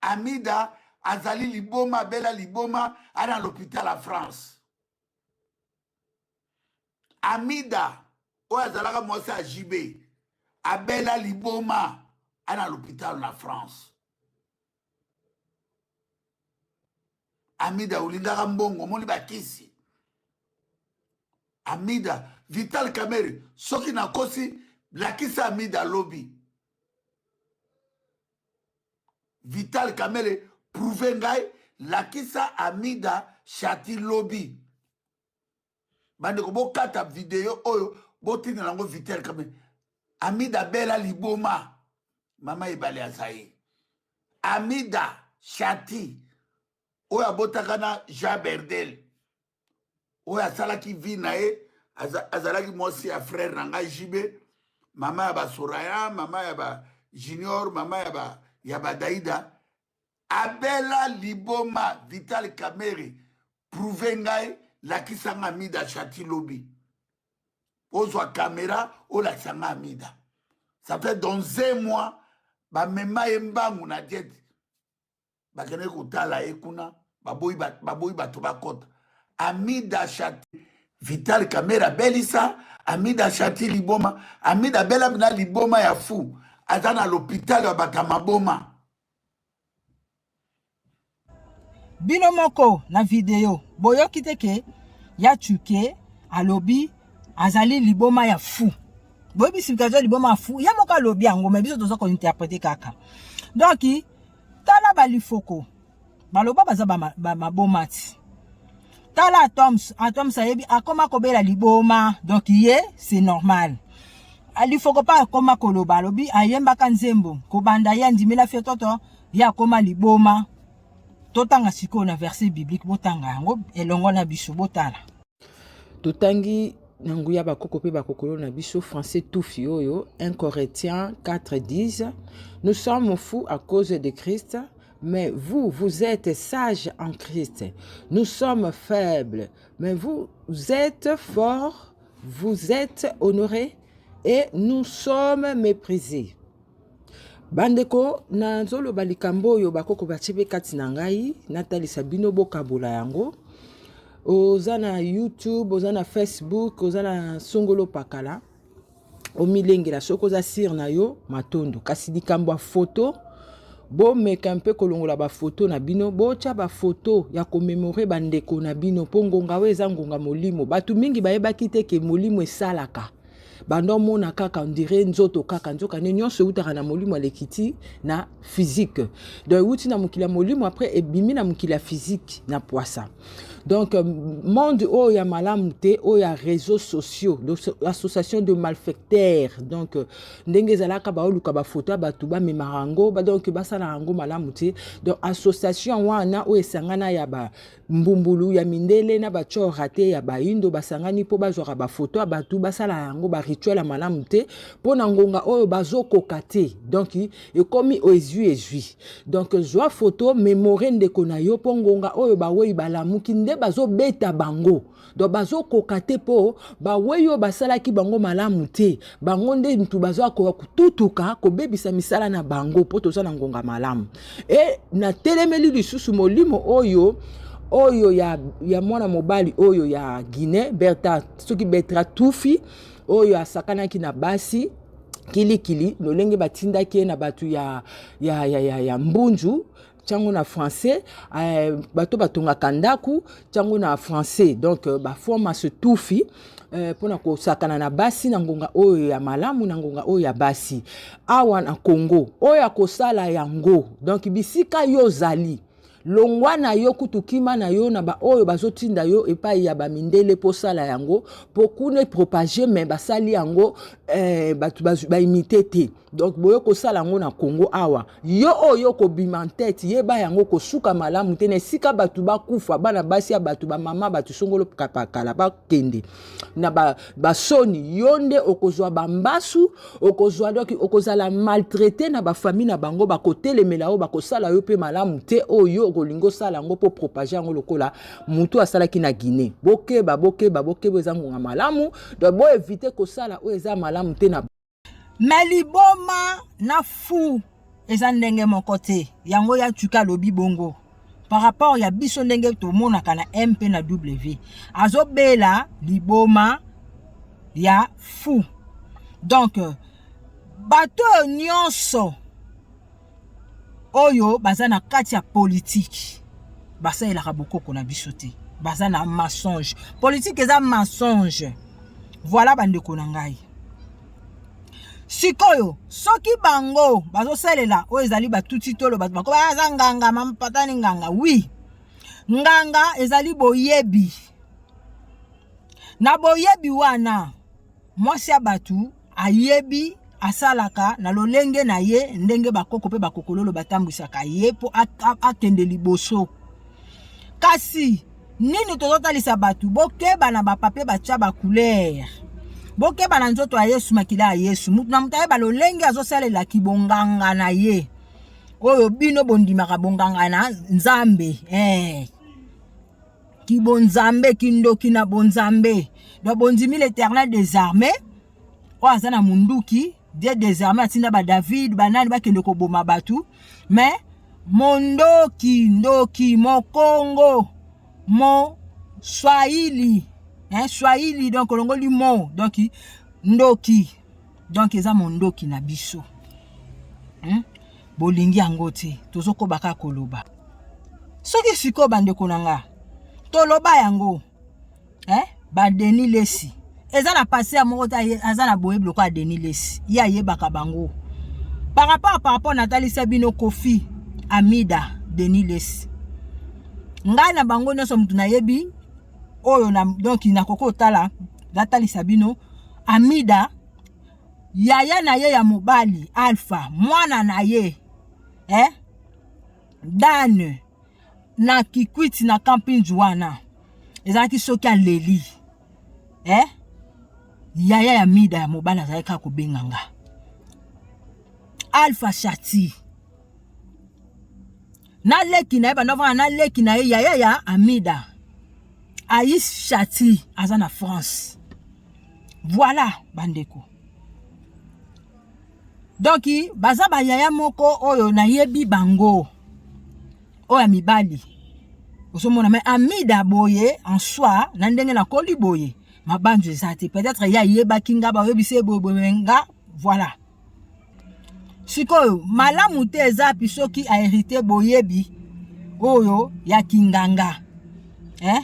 Speaker 3: Amida azali liboma bela liboma ana l'hôpital à France. Amida oyo azalaka mwasi ya JB abela liboma ana l'hôpital na France. Amida olingaka mbongo omoni bakisi Amida Vital Kamerhe soki nakosi lakisa Amida lobi. Vital Kamere prouve ngai lakisa Amida Shati lobi. Bandeko bokata video oyo botinda nango Vital Kamere. Amida bela liboma. Mama ebale azaye. Amida Shati oyo abotaka na Jean Berdel oyo asalaki vie na ye azalaki mwasi ya frère na ngai JB mama ya ba Soraya mama ya ba Junior mama ya ba ya ba Daida abela liboma Vital Kamerhe prouve ngai lakisa nga Amida Chati lobi ozwa kamera olakisa nga Amida ça fait dans un mois bamema ye mbangu na jet bakendaki kotala ye kuna baboyi baboyi bato bakota amida shati vital kamera abelisa amida shati liboma amida abela na liboma ya fou aza na l'hôpital ya bato ya maboma
Speaker 2: bino moko na video boyoki te ke ya chuke alobi azali liboma ya fou boyebi sika aza liboma ya fou ye moko alobi yango me biso toza kointerprete kaka donc tala balifoko baloba baza bamaboma ba ti tala atoms atoms ayebi akoma kobela liboma donc ye c'est normal alifoko mpe akoma koloba alobi ayembaka nzembo kobanda ye andimela fiototo ye akoma liboma totanga sikoyo na verset biblique botanga yango elongo na biso botala
Speaker 15: Totangi na nguya bakoko mpe bakokolo na biso français tufi oyo 1 Corinthiens 4 10 nous sommes fous à cause de Christ mais vous vous êtes sages en Christ nous sommes faibles mais vous êtes forts vous êtes honorés et nous sommes méprisés Bandeko, nazoloba likambo oyo bakoko batie mpe kati na ngai, natalisa bino bokabola yango. Oza na YouTube, oza na Facebook, oza na songolo pakala, omilengela soki oza sire na yo matondo. Kasi likambo ya foto, bomeka mpe kolongola bafoto na bino, botya bafoto ya komemore bandeko na bino, mpo ngonga oyo eza ngonga molimo. Bato mingi bayebaki te ke molimo esalaka. Banda omona kaka on dirait nzoto kaka nzoka nde nyonso eutaka na molimo alekiti na physique donc euti na mokili ya molimo après ebimi na mokili ya physique na pwasa donc euh, monde oyo ya malamu te oyo ya réseaux sociaux donc association de malfaiteurs donc euh, ndenge ezalaka baoluka bafoto ya bato bamemaka yango donc basalaka yango malamu te donc association wana oyo esangana ya ba Mbumbulu ya mindele na ba tshor rate ya bayindo basangani mpo bazwaka ba photo ya batu basala yango ba rituel ya malamu te mpo na ngonga oyo bazokoka te donc ekomi ezwi ezwi donc zwa photo memore ndeko na yo mpo ngonga oyo baweyi balamuki nde bazobeta bango donc bazokoka te mpo baweyi oyo basalaki bango malamu te bango nde mutu bazokoka kotutuka kobebisa misala na bango mpo toza na ngonga malamu e natelemeli lisusu molimo oyo oyo ya, ya mwana mobali oyo ya Guinée Berta soki Bertra Tufi oyo asakanaki na basi kilikili lolenge batindaki ye na bato ya, ya, ya, ya, ya mbunju tiango na français eh, bato batongaka ndako tiango na français donc euh, baforma se tufi eh, mpona kosakana na basi na ngonga oyo ya malamu na ngonga oyo ya basi awa na congo oyo akosala yango donc bisika yo ozali longwa na yo kutu kima na yo na baoyo bazotinda yo epai ya bamindele mpo osala yango mpo kuna epropage me basali yango eh, bato baimite te donc boye kosala yango na congo awa yo oyo okobima ntete yeba yango kosuka malamu te na esika bato bakufa bana basi ya bato bamama bato songolo kapakala bakende na basoni ba yo nde okozwa bambasu okozwa donc okozala maltraite na bafamille na bango bakotelemela yo bakosala yo mpe malamu te oyo okolingi osala yango mpo propage yango lokola motu asalaki na guinée bokeba bokeba bokeba eza ngonga malamu donc boevite kosala oyo eza malamu te na
Speaker 2: Mais liboma na fou eza ndenge moko te. Yango ya tuka alobi bongo. Par rapport ya biso ndenge tomonaka na M pe na W. Azobela liboma ya fou. Donc bato oyo nyonso oyo baza na kati ya politiki basalelaka bokoko na biso te baza na mensonge politiki eza mensonge voilà bandeko na ngai. Sikoyo soki bango bazosalela oyo ezali batuti tolo, bato bako aza nganga, mampatani nganga. Oui, nganga ezali boyebi. Na boyebi wana mwasi ya bato ayebi asalaka na lolenge na ye, ndenge bakoko mpe bakokololo batambwisaka ye mpo akende liboso. Kasi nini tozotalisa bato? Bokeba na bapapie batya bacouleur, bokeba na nzoto ya Yesu, makila ya Yesu. Moto na moto ayeba lolenge azosalela kibonganga na ye, oyo bino bondimaka bonganga na Nzambe, kibonzambe, kindoki na bonzambe. Donc bondimi l'Éternel des armées oyo aza na munduki, Dieu des armées atinda ba David banani bakende koboma bato, mais mondoki ndoki mokongo mo swahili, hein, swahili donc olongoli mo, donc ndoki, donc eza mondoki na biso, Bolingi yango te, tozokoba kaka koloba. Soki sikoyo bandeko na nga toloba yango, ba Denis Lesi eza na passé ya moko te, aza na boyebi lokola Denis Lesi, ye ayebaka bango par rapport natalisa bino Kofi Amida, Denis Lesi, ngai na bango nyonso motu nayebi oyo na, donc nakoki kotala natalisa bino Amida, yaya na ye ya mobali Alpha, mwana na ye Dan na Kikwiti na camping wana ezalaki soki aleli, yaya ya Mida ya mobali azalaki kaka kobenga nga Alpha Shati na leki na ye, banda vana na leki na ye, yaya ya Amida Ais Shati aza na France. Voilà bandeko, donc baza bayaya moko oyo nayebi bango oyo ya mibali ozomona. Mais Amida boye en soi, na ndenge nakoli boye, mabanzo eza te. Peut-être ye ayebaki nga, bayebisi ye boye boye nga. Voilà, sikoyo malamu te eza pi soki ahérité boyebi oyo ya kinganga, eh?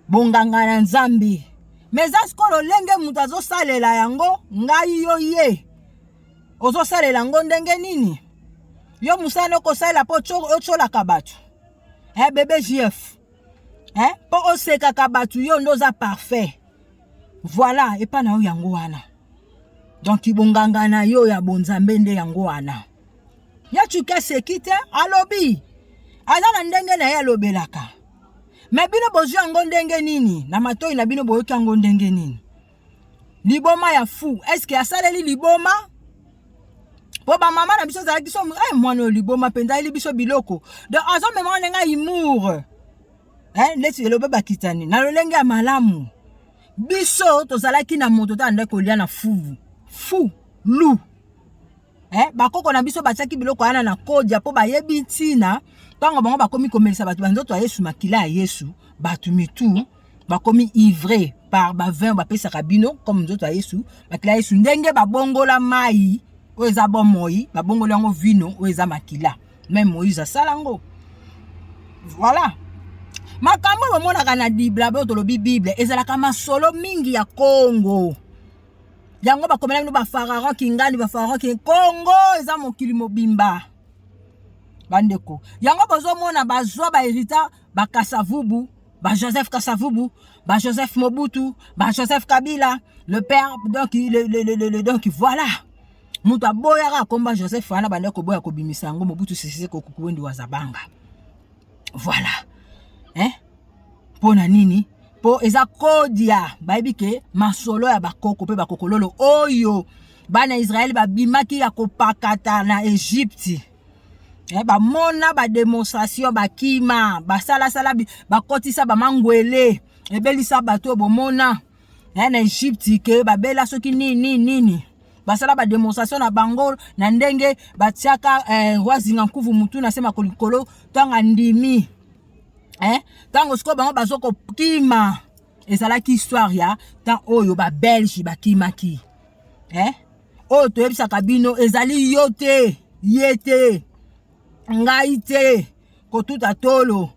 Speaker 2: Bonganga na Nzambe, mais eza sikoyo lolenge moto azosalela yango. Ngai yo ye ozosalela yango ndenge nini? Yo mosala okosalela mpo otyolaka bato, eh, bebe JF, eh? Mpo osekaka bato, yo nde oza parfait. Voilà, epa na yo yango wana. Donc bonganga na yo ya bonzambe nde yango wana. Ya tuki aseki te, alobi aza na ndenge na ye alobelaka. Mais bino bozwi yango ndenge nini na matoi na bino? Boyoki yango ndenge nini? Liboma ya fou, est-ce asaleli liboma? Mpo bamama na biso ezalaki so, eh, mwana oyo liboma mpenza, ayeli biso biloko. Donc azomema ndenge ya humour, eh, neti elobe bakitani na lolenge ya malamu. Biso tozalaki na moto ta nde kolia na fuvu fu lu, eh, bakoko na biso batiaki biloko wana na kodia mpo bayebi ntina. Ntango bango bakomi komelisa bato banzoto ya Yesu, makila ya Yesu, bato mitu bakomi ivre par bavin bapesaka bino comme nzoto ya Yesu, makila ya Yesu. Ndenge babongola mai oyo eza bomoi, babongoli yango vino oyo eza makila. Même Moïse asala yango. Voilà makambo oyo bomonaka na Biblia. Oyo tolobi Bible ezalaka masolo mingi ya Kongo. Yango bakomela bino bapharaon kingani, bapharaon king. Kongo eza mokili mobimba, bandeko. Yango bozomona bazwa bahérita bakasavubu, bajoseph Kasavubu, bajoseph Mobutu, bajoseph Kabila le père. Donc, le, donc voilà, moto aboyaka akomba Joseph wana, banda koboya kobimisa yango, Mobutu Sese Seko Kuku Ngbendu wa Zabanga. Voilà, hein? Mpo na nini? Mpo eza kodia bayebi ke masolo ya bakoko mpe bakokololo oyo bana Israele babimaki ya kopakata na Egypte, bamona badémonstration, bakima, basalasala, bakotisa bamangwele, ebelisa bato oyo bomona, na Egypte ke babela soki nini nini nini. Basala badémonstration na bango na ndenge batiaka roi Zinga Nkuvu mutu na se makolo likolo. Ntango andimi, ntango sikoyo bango bazokokima, ezalaki histoire ya ntan oyo babelge bakimaki, eh? Oyo toyebisaka bino ezali yo te, ye te, ngai te kotuta tolo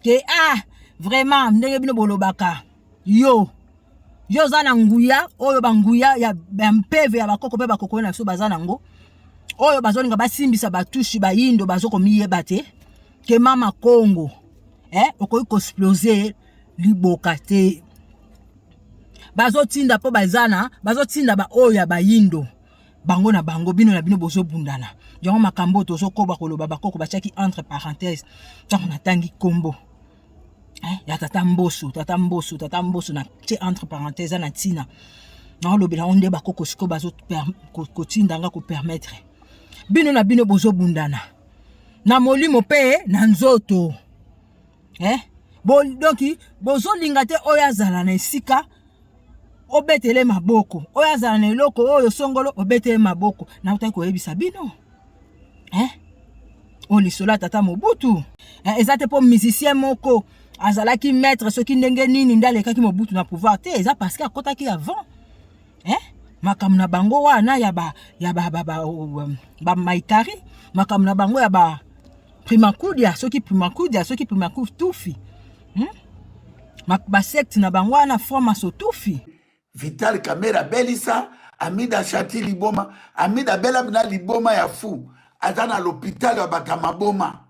Speaker 2: ke ah vraiment ndenge bino bolobaka yo. Yo oza na nguya oyo banguya ya, ya mpeve ya bakoko mpe bakoko na biso baza nango oyo bazolinga basimbisa batushi bayindo bazokomiyeba te ke mama Kongo eh, okoki koexplose liboka te. Bazotinda mpo baza na bazotinda baoyo ya bayindo bango na bango, bino na bino bozobundana. Yango makambo oyo tozokoba koloba, bakoko batiaki entre parenthèse ntango natangi kombo eh, ya tata Mboso, tata Mboso, tata Mboso na tie entre parenthèse eza na ntina naolobela yango nde bakoko sikoyo bazokotinda nga kopermettre bino na bino bozobundana na molimo mpe na nzoto eh? Bo, donc bozolinga te oyo azala na esika obetele maboko, oyo azala na eloko oyo songolo obetele maboko. Nautaki koyebisa bino eh? Oyo lisolo ya tata Mobutu eh, eza te mpo musicien moko azalaki maître soki ndenge nini nde alekaki Mobutu na pouvoir te, eza parce que akotaki avant eh? Makambo na bango wana ya ba ya ba ba, ba, ba, ba maikari, makambo na bango ya ba primakudia soki primakudia soki primakutufi hmm? Basecte na bango wana franc-maçon tufi.
Speaker 3: Vital Kamerhe abelisa Amida Shati liboma. Amida abela na liboma ya fou, aza na l'hôpital ya bato ya maboma.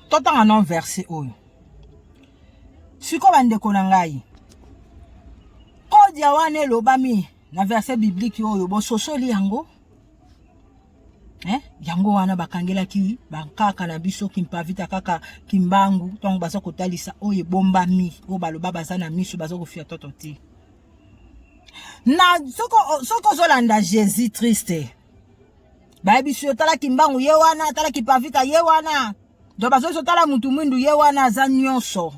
Speaker 2: Totanga non verset oyo sikoyo, bandeko na ngai, kodia wana elobami na verset biblique oyo bososoli yango eh? Yango wana bakangelaki bankaka na biso kimpavita kaka kimbangu ntango baza kotalisa oyo ebombami, oyo baloba baza na miso baza kofia toto te na soko ozolanda Jésus triste bayebisi yo tala kimbangu ye wana, tala kimpavita ye wana, donc bazoki tala mutu mwindu ye wana aza nyonso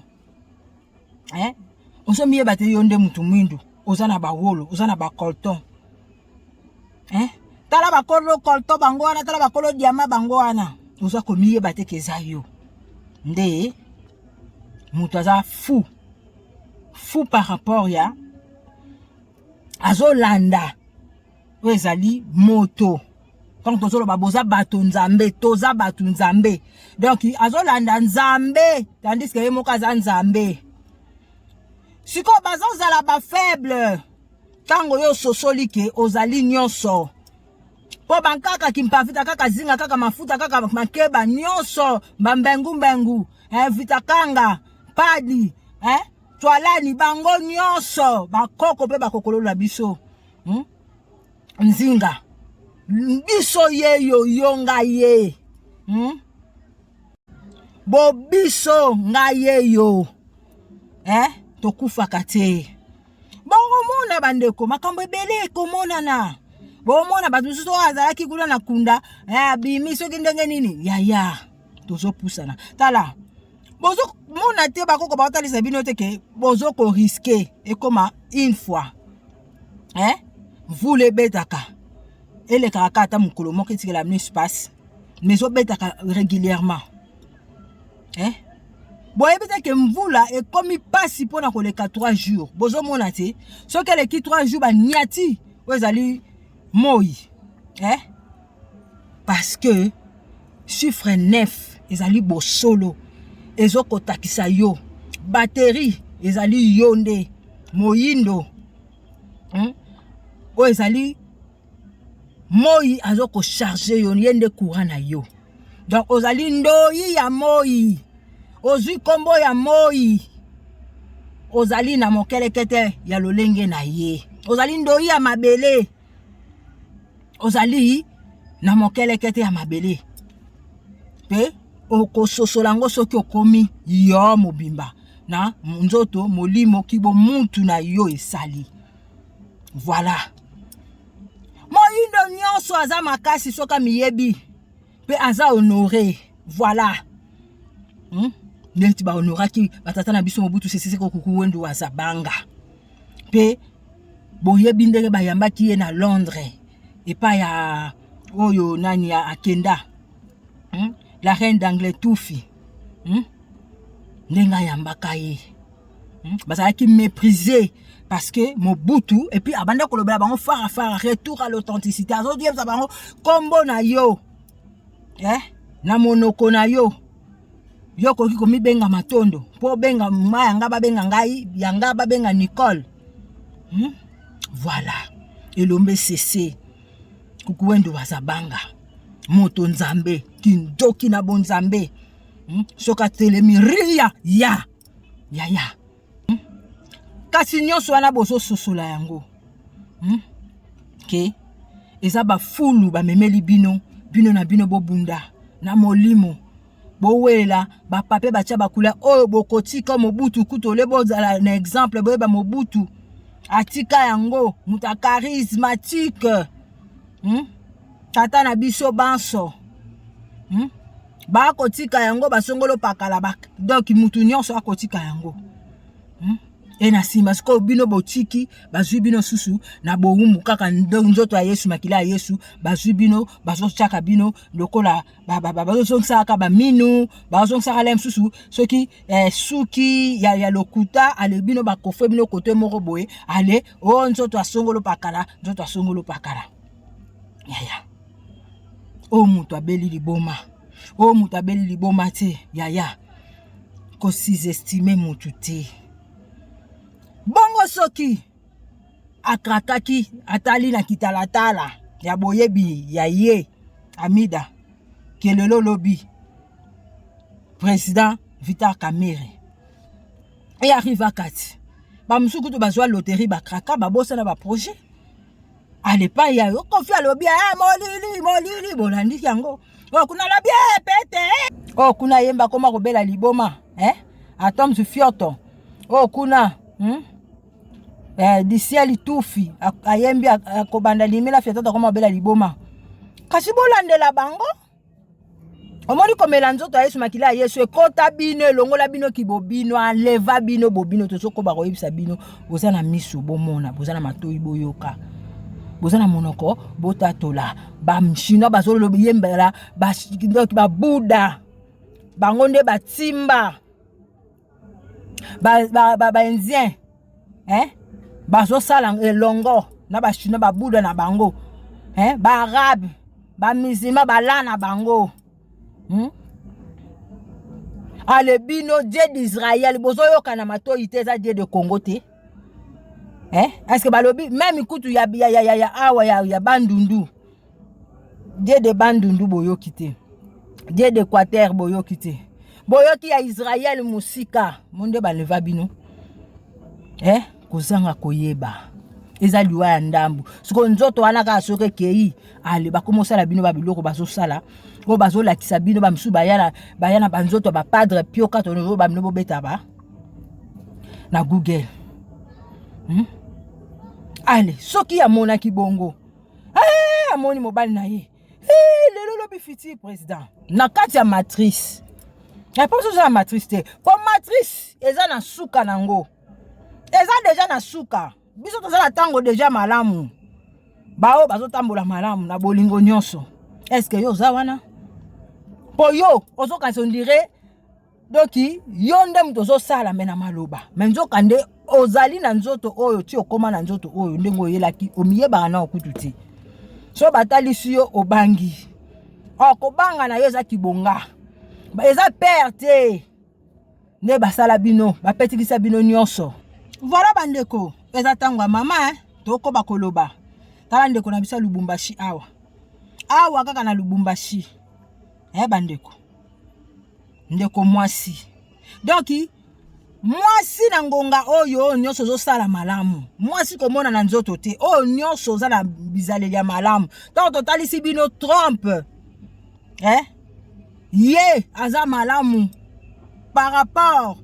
Speaker 2: eh? Ozomiyeba te yo nde mutu mwindu, oza na bawolo, oza na bacolton eh? Tala bakolo colton bango wana, tala bakolo diama bango wana, oza komiyeba te ke eza yo nde moto aza fou fou par rapport ya azolanda oyo ezali moto. Ntango tozoloba boza bato nzambe, toza bato nzambe, donc azolanda nzambe tandis que ye moko aza nzambe. Sikoyo bazozala bafaible ntango yo ososoli ke ozali nyonso, mpo bankaka kimpavita kaka zinga kaka mafuta kaka makeba nyonso bambengu-mbengu eh, vitakanga padi eh, twalani bango nyonso bakoko mpe bakokolola biso Nzinga biso ye yo yo ngai ye Bo biso ngai ye yo eh? Tokufaka te. Bokomona bandeko makambo ebele ekomonana, bomona bato mosusu oyo azalaki kuna na kunda eh, abimi soki ndenge nini yaya tozopusana. Tala bozomona te bakoko baotalisa bino te ke bozo koriske ekoma une fois eh? Mvula ebetaka elekaka kaka ata mokolo moko etikela bino espace, mais ezobetaka régulièrement eh? Boyebi te ke mvula ekomi mpasi mpona koleka 3 jours, bozomona te soki eleki 3 jours baniati oyo ezali moi eh? Parce que chiffre 9 ezali bosolo, ezokotakisa yo batterie ezali yo nde moyindo Oyo ezali moi azokocharge yo, ye nde courant na yo, donc ozali ndoi ya moi, ozwi nkombo ya moi, ozali na mokelekete ya lolenge na ye, ozali ndoi ya mabele, ozali na mokelekete ya mabele, mpe okososola yango soki okomi yo mobimba na nzoto molimo kibomutu na yo esali. Voilà, moyindo nyonso aza makasi soki amiyebi mpe aza honore. Voilà, Neti bahonoraki batata na biso Mobutu Sese Seko Kuku Wendo Azabanga, mpe boyebi ndenge bayambaki ye na Londres epai ya oyo nani ya akenda La reine d'Anglais tufi, Ndenge ayambaka ye, Bazalaki méprisé parce que Mobutu et puis abanda kolobela bango fara fara retour à l'authenticité, azoyebisa bango kombo na yo eh? Na monoko na yo. Yo okoki komibenga Matondo mpo obenga ma yanga babenga ngai yanga babenga Nicole. Voilà. Elombe sese. Kukuwendo wazabanga. Moto nzambe, kindoki na bonzambe. Soki atelemi ria ya ya ya. Kasi nyonso wana bozososola yango. Ke eza bafulu bamemeli bino, bino na bino bobunda na molimo. Bowela bapape batia bakula oyo bokotika Mobutu kutu ole bozala na exemple boyeba Mobutu atika yango moto ya charismatique. Tata na biso banso. Bakotika yango basongolo pakala ba donc mutu nyonso akotika yango. E na nsima sikoyo bino botiki bazwi bino susu na bowumbu kaka nzoto ya Yesu makila ya Yesu bazwi bino bazotiaka bino lokola bazozongisaka baminu bazongisaka le mosusu soki suki ya lokuta ale bino bakofwe bino kote moko boye ale o nzoto asongolo pakala nzoto asongolo pakala yaya o moto abeli liboma o moto abeli liboma te yaya kosisestime motu te bongo soki akrakaki atali na kitalatala ya boyebi ya ye Amida kelelo lobi président Vital Kamerhe e arrive kati bamosusu kutu bazwa loterie bakraka babosana ba projet alepai ya yo Kofi alobi molili molili bolandiki yango oyo kuna alobi pete oyo kuna yemba koma kobela liboma atoms fioto oyo kuna disiali tufi ayembi akobanda limela fioto akoma kobela liboma kasi bolandela bango omoni komela nzoto ya Yesu makila ya Yesu ekota bino elongola bino kibobino aleva bino bobino tozokoba koyebisa bino boza na miso bomona boza na matoi boyoka boza na monoko botatola ba chinois bazoloyembela ba buda bango nde batimba ba indien bazosala elongo na ba chinois ba buda na bango ba arabe ba musulman bala na bango. Ale bino Dieu d'Israël bozoyoka na matoi te eza Dieu de Congo te. Est-ce que balobi même kutu ya ya ya ya awa ya, ya Bandundu Dieu de Bandundu boyoki te Dieu d'Équateur boyoki te boyoki ya Israël musika monde baleva bino kozanga koyeba eza liwa ya ndambu siko nzoto wana kaka soki ekei ale bakomosala bino babiloko bazosala oyo bazolakisa bino bamisusu baya na banzoto ya bapadre pio kato oyo bamino bobeta ba na Google. Ale soki amonaki bongo amoni mobali na ye lelo lobi futur président na kati ya matrice mpo biso oza na matrice te po matrice eza na suka nango eza deja na suka biso toza na ntango deja malamu bao bazotambola malamu na bolingo nyonso eske yo oza wana po yo ozokanisa ondire doki yo nde moto ozosala me na maloba me nzoka nde ozali na nzoto oyo ti okóma na nzoto oyo ndenge oyelaki omiyebaka na okutu te so batalisi yo obangi kobanga na yo eza kibonga eza pere te nde basala bino bapetikisa bino nyonso. Voilà bandeko eza ntango ya mama tokoba koloba tala ndeko na biso ya Lubumbashi awa awa kaka na Lubumbashi bandeko ndeko mwasi donc mwasi na ngonga oyo nyonso ozosala malamu mwasi komona na nzoto te oyo nyonso oza na bizaleli ya malamu ntango totalisi bino Trump ye aza malamu par rapport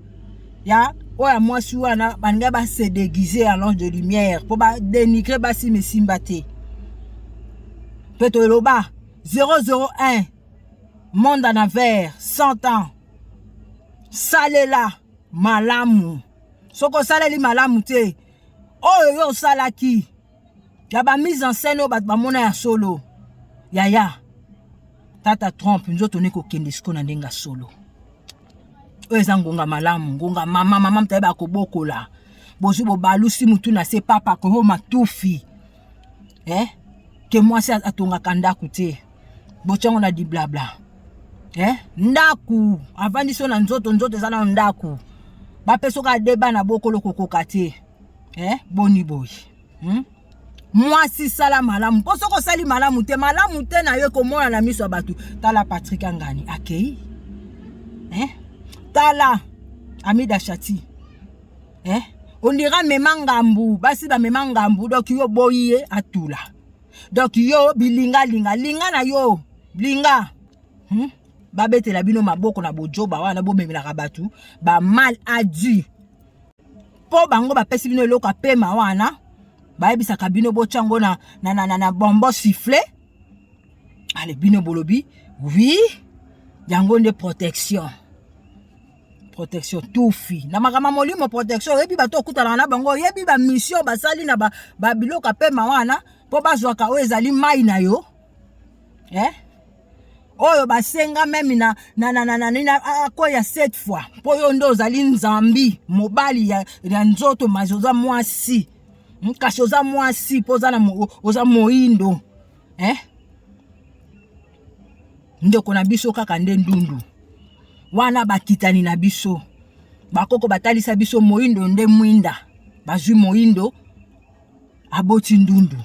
Speaker 2: ya oyo ya mwasi wana balingai base déguise en ange de lumière mpo badénigre basi mesimba te mpe toloba 001 monde en envers 100 ans salela malamu soki osaleli malamu te oyo yo osalaki ya ba mise en scène oyo bato bamona ya solo yaya tata Trump nzoto ne kokende sikoyo na ndenge ya solo oyo eza ngonga malamu ngonga mama mama moto ayeba kobokola bozwi bobalusi mutu na se papa koho matufi ke mwasi atongaka ndako te botyango na diblabla. Eh? Ndaku avandisi yo na nzoto, nzoto eza nano ndaku, bapesa oka de bana bokolo kokoka te. Eh? Boni boye, Mwasi sala malamu, mpo soki osali malamu te, malamu te na yo ekomona na miso ya bato. Tala Patrick Angani akei, eh? Tala Amida Shati, eh? Ondira mema ngambu, basi bamema ngambu, donc yo boyi ye atula, donc yo bilingalinga linga na yo linga, Babetela bino maboko na bojoba wana, bomemelaka bato ba mal adu mpo bango bapesi bino eloko ya pema wana, bayebisaka bino botya yango na, na, na, na, na bonbon sifflet. Ale bino bolobi oui, yango nde protection. Protection tufi na makambo ya molimo, protection oyebi bato okutanaka na bango, oyebi bamission basali na babiloko ya pema wana mpo bazwaka oyo ezali mai na yo, eh? Oyo basenga meme na, na, na, na, na, na, akoya sept fois mpo yo nde ozali nzambi mobali ya, ya nzoto, mas oza mwasi, kasi oza mwasi mpo oza, na, oza moindo, eh? Ndeko na biso kaka nde ndundu wana, bakitani na biso bakoko batalisa biso moindo nde mwinda, bazwi moindo aboti ndundu,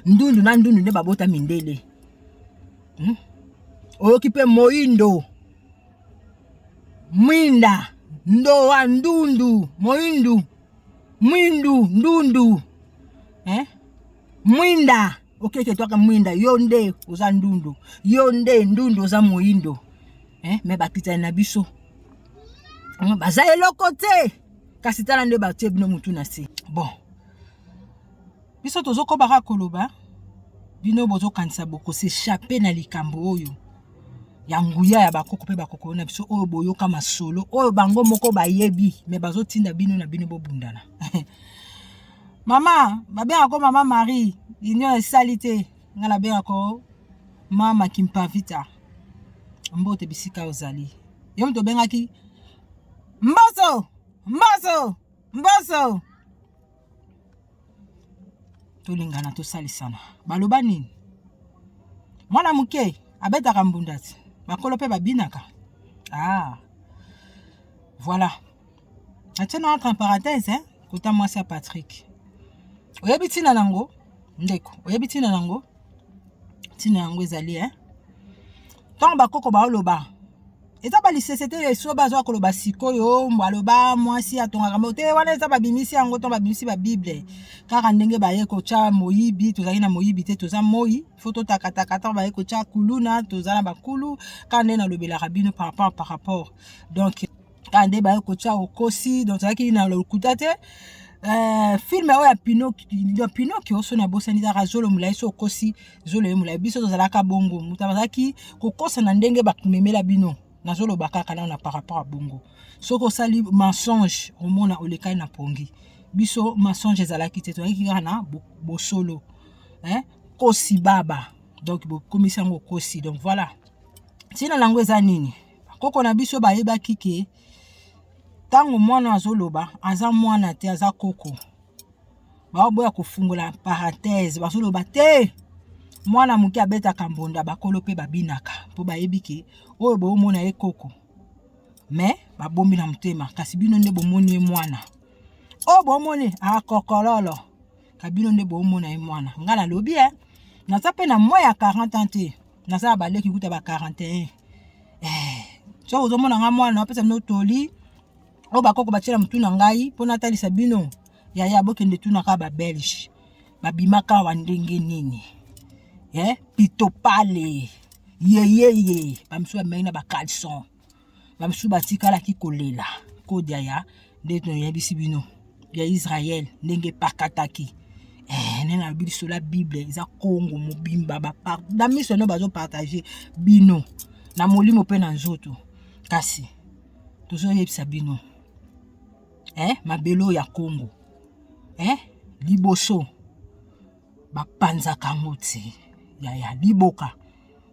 Speaker 2: ndundu na ndundu nde babota mindele, Oyoki mpe moindo mwinda ndoa ndundu moindu mwindu ndundu, eh? Mwinda okeke twaka mwinda, yo nde oza ndundu, yo nde ndundu oza moindo, eh? Me bakitani na biso baza eloko te, kasi tala nde batie bino mutu na se. Bon, biso tozokobaka koloba, bino bozokanisa bokos'échapper na likambo oyo ya nguya ya bakoko mpe bakoko na biso oyo boyoka masolo oyo bango moko bayebi, me bazotinda bino na bino bobundana. Mama babengako mama Marie Union esali te, ngai nabengako mama Kimpavita. Mbote bisika ozali, yo moto obengaki mboso mboso mboso. Tolingana, tosalisana. Baloba nini? Mwana moke abetaka mbunda ti bakolo mpe babinaka. Ah, voilà, natie na entre parenthèse, hein? Kota mwasi ya Patrick, oyebi ntina nango ndeko, oyebi ntina nango? Ntina yango ezali, eh? Ntango bakoko baoloba, eza balisese te, eso bazwa koloba sikoyo, baloba mwasi atongaka mbo te, wana eza babimisi yango ntango babimisi babible, kaka ndenge baye kotya moyibi. Tozalaki na moyibi te, toza moi fo totakataka. Ntango baye kotya kuluna, toza na bakulu, kaka nde nalobelaka bino par rapport. Donc kaka nde baye kotya okosi, donc tozalaki na lokuta te. Film oyo ya Pinocchio, Pinocchio so nabosani, ezalaka zolo molai, so okosi zolo ye molai. Biso tozalaka bongo, moto azalaki kokosa na ndenge bakomemela bino. Nazoloba kaka nano na par rapport ya bongo, soki osali mensonge, omona olekai na pongi. Biso mensonge ezalaki te, tozalaki kaka na bosolo, eh? Kosi baba, donc bokomisi yango kosi. Donc voilà, ntina nango eza nini? Koko na biso bayebaki ke ntango mwana azoloba, aza mwana te, aza koko. Baoboya kofungola parenthèse, bazoloba te mwana moke abetaka mbonda, bakolo mpe babinaka, mpo bayebi ke oyo boomona ye koko, me babombi na motema, kasi bino nde bomoni ye mwana. Oyo bomoni akokololo, ka bino nde bomona ye mwana. Ngai nalobi, e naza mpe na mwa ya 40 ans te, naza na baleki kuta ba 41, eh, soki ozomona nga mwana, apesa bino toli oyo bakoko batiela motu na ngai mpo natalisa bino. Yaya, bokende tuna kaka babelge babimaka awa ndenge nini, eh? Pitopale yeyeye, bamisusu bamemaki na bacaleçon, bamisusu batikalaki kolela kodia ya nde toyebisi bino ya Israel ndenge epakataki. Eh, nde nalobi lisolo ya Bible eza Kongo mobimba na miso no bazopartage bino na molimo mpe na nzoto, kasi tozoyebisa bino, eh, mabele oyo ya Kongo, eh, liboso bapanzaka yango ti yaya liboka,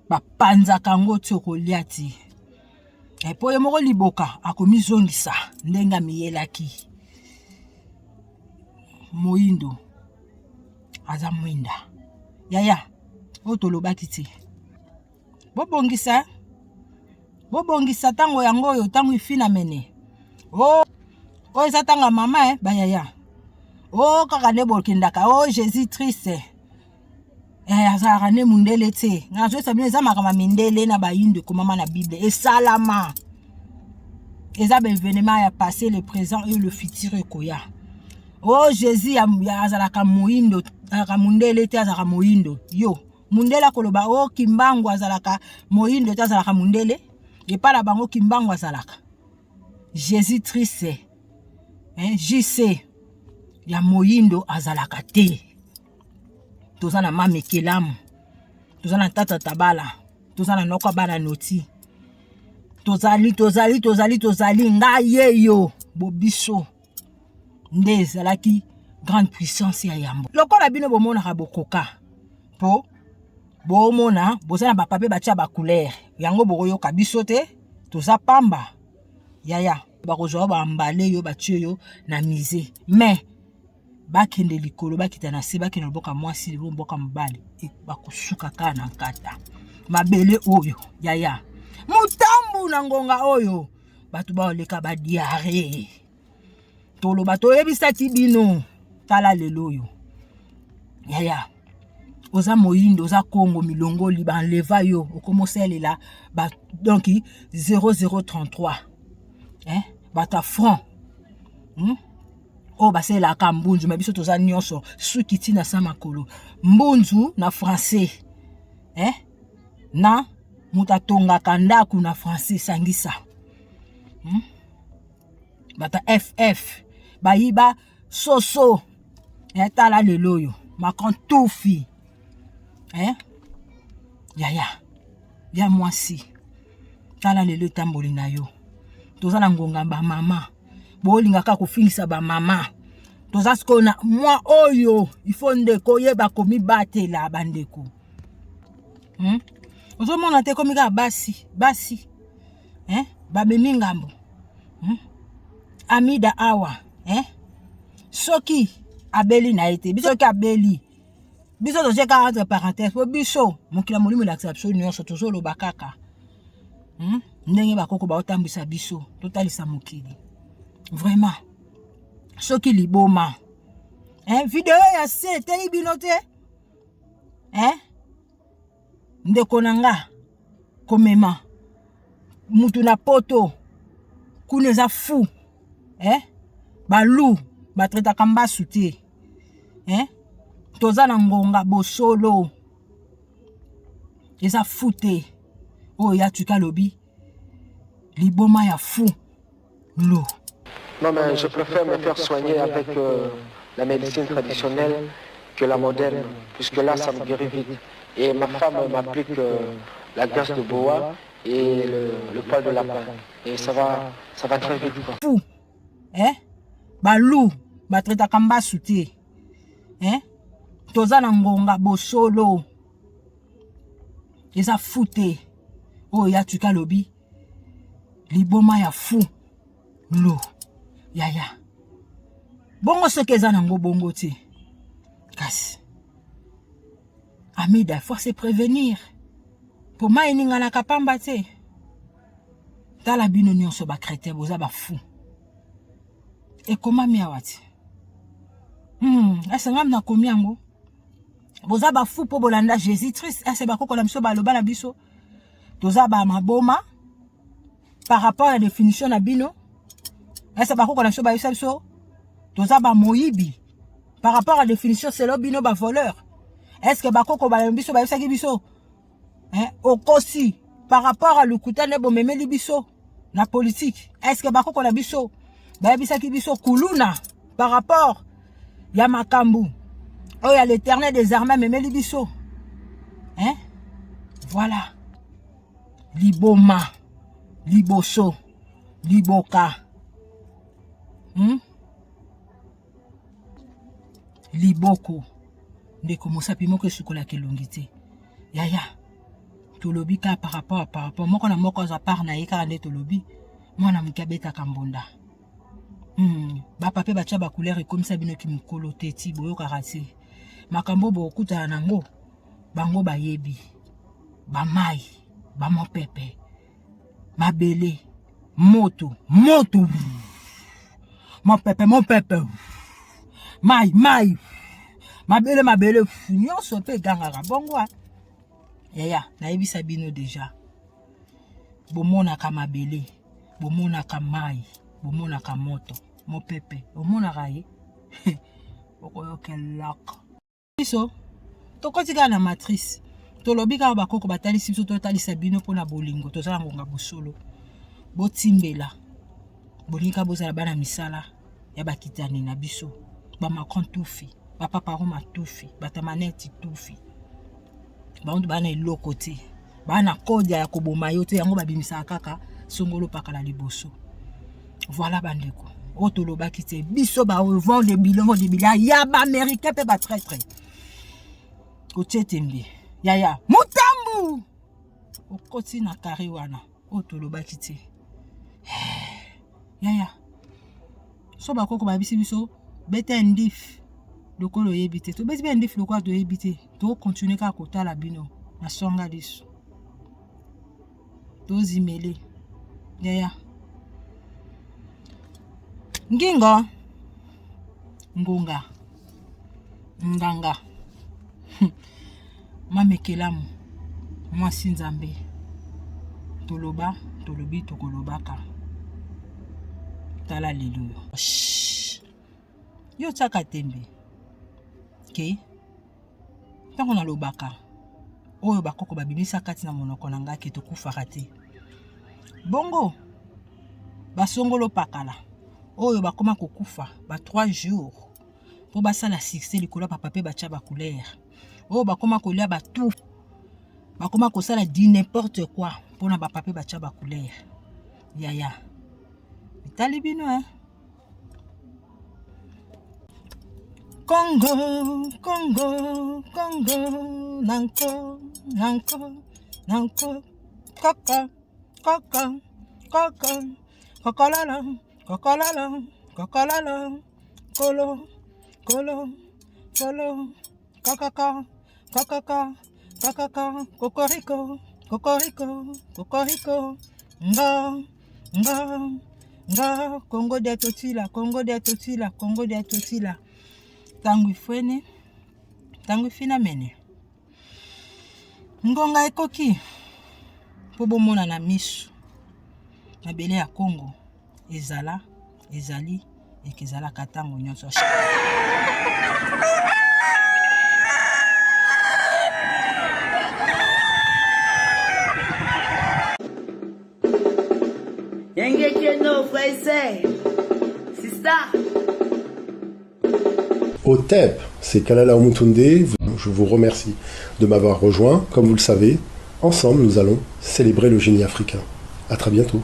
Speaker 2: bapanzaka yango ti okolia ti, mpo ye moko liboka akomizongisa ndenge amiyelaki. Moyindo aza mwinda, yaya oyo tolobaki ti bobongisa. Bobongisa ntango yango oyo, ntango ifina mene. Oh, oyo eza ntango ya mama eh, bayaya. Oh, kaka nde bokendaka. Oh, Jésus triste. Eh, azalaka nde mundele te. Nga nazoyebisa bino eza makambo ya mindele na bayindo ekomama na Bible. Esalama. Eza ba événement ya passé, le présent et le futur ekoya. Oh, Jésus azalaka moyindo, azalaka mundele te, azalaka moyindo. Yo, mundele akoloba oh Kimbangu azalaka moyindo te, azalaka mundele. Epai na bango Kimbangu azalaka. Jésus triste. Hein, JC ya moyindo azalaka te. Toza na mama ekelamu, toza na tata tabala, toza na noko bana noti. Tozali, tozali, tozali, tozali ngai yeyo bobiso nde ezalaki grande puissance ya yambo. Lokola bino bomonaka bokoka po bomona boza na bapapier batia ba couleur yango bokoyoka biso te, toza pamba yaya. Bakozwa yo bambale yo batie yo na musée, mais bakende likolo bakita na se, bakende loboka mwasi loboka mobali, bakosuka kaka na nkata mabele oyo yaya. Mutambu na ngonga oyo bato baoleka ba diarrhée, toloba toyebisaki bino. Tala lelo oyo yaya, oza moyindo, oza Kongo milongoli, banleva yo okomosalela ba donc 0033 eh? Bato ya front oyo basalelaka mbunzu, me biso toza nyonso suki ntina sa makolo mbunzu na français eh? Na moto atongaka ndako na français sangisa Bato ya FF bayiba soso eh, tala lelo oyo Macron tufi eh? Yaya ya mwasi, tala lelo etamboli na yo. Toza na ngonga bamama, bolingaka kofingisa bamama. Toza sikoyo na mwa oyo ifo ndeko oyeba komibatela bandeko. Ozomona te komi kaka basi basi eh? Bamemi ngambo Amida awa eh? Soki abeli na ye te, biso soki abeli biso totie kaka entre parenthèse, po biso mokili ya molimo elakisa biso nyonso, tozoloba kaka Ndenge bakoko baotambwisa biso, totalisa mokili vraiment. Soki liboma eh? Video ya se eteyi bino te eh? Ndeko na nga komema mutu na poto kuna eza fou eh? Balu batraitaka mbasu te eh? Toza na ngonga bosolo eza fou te. Oyo ya tuka alobi liboma ya fou lo.
Speaker 12: Non mais je préfère me faire soigner avec la médecine traditionnelle que la moderne, puisque là ça me guérit vite. Et ma femme m'applique la graisse de boa et le poil de lapin. Et ça va très vite, quoi.
Speaker 2: Fou eh? Balu batraitaka mbasu te eh? Toza na ngonga bosolo eza fou te. Oyo ya tuka alobi liboma ya fou lo yaya. Bongo soki eza nango bongo te, kasi Amida faut se prévenir po mai eninganaka pamba te. Tala bino nyonso bachrétien boza bafou, ekomami awa te. Ese ngam nakomi yango, boza bafou mpo bolanda Jésus triste. Ese bakoko na biso baloba na biso toza bamaboma par rapport à la définition na bino. Ese bakoko na biso bayebisa biso toza bamoyibi par rapport à la définition selon bino bavoleur. Est ce que bakoko na biso bayebisaki biso hein, okosi par rapport à lokuta nde bomemeli biso na politique? Est ce que bakoko na biso bayebisaki biso kuluna par rapport ya makambo oyo ya l'Éternel des armées amemeli biso hein? Voilà, liboma liboso liboka, Liboko ndeko mosapi moko esukolaka elongi te yaya. Tolobi kaka par rapport moko na moko azwa part na ye kaka nde tolobi mwana moke abetaka mbonda. Bapape batya bacouleur ekomisa bino ki mokolo te, ti boyokaka te makambo bokutana nango. Bango bayebi bamai bamopepe. Mabele, moto, moto. Mopepe, mopepe. Mai, mai. Mabele, mabele. Nyonso mpe egangaka bongo. Yaya, nayebisa bino deja. Bomonaka mabele, bomonaka mai, bomonaka moto, mopepe, bomonaka ye. Okoyoka eloko. Biso tokoti kaka na matrice, tolobi kaka bakoko batalisi biso, totalisa bino mpo na bolingo. Toza na ngonga bosolo, botimbela bolingi kaka bozala bana misala ya bakitani na biso, bamacron tufi, bapaparoma tufi, batamaneti tufi. Bango bana eloko te, bana kodia ya koboma yo te, yango babimisaka kaka songolo pakala liboso. Voilà bandeko, oyo tolobaki te biso ba vent de bilongo de bila ya baaméricain mpe batraître kotie tembe. Yaya mutambu okoti na kare wana, oyo tolobaki te. Yaya, so bakoko babisi biso beta ndif lokola oyebi te, tobeti mpe ndif lokola toyebi te. Tokontinue kaka kotala bino na songa liso, tozimele. Yaya ngingo ngonga nganga mamekelamu mwasi nzambe, toloba tolobi tokolobaka. Tala lelo yo yo tiaka tembe ke ntango nalobaka oyo bakoko babimisa kati na monoko na ngai ke tokufaka te. Bongo basongolo pakala oyo bakoma kokufa ba 3 jours mpo basala succès likolo ya bapapier, batya bacouleur oyo bakoma kolia batu, bakoma kosala du n'importe quoi mpona bapapier batya bacouleur. Yaya, etali bino, eh? Congo, Congo, Congo, nanko, nanko, nanko, kaka, kaka, kaka, kokolala, kokolala, kokolala, kolo, kolo, kolo, kakaka, kakaka, kakaka, kokoriko, kokoriko, kokoriko, nga, nga, nga, Congo dia totila, Congo dia totila, Congo dia totila. Ntango ifwene, ntango ifina mene. Ngonga ekoki mpo bomona na miso mabele ya Congo ezala, ezali, ekezalaka ntango nyonso.
Speaker 16: Yenge frère, sister.
Speaker 17: Otep, c'est Kalala Omutunde. Je vous remercie de m'avoir rejoint. Comme vous le savez, ensemble, nous allons célébrer le génie africain. À très bientôt.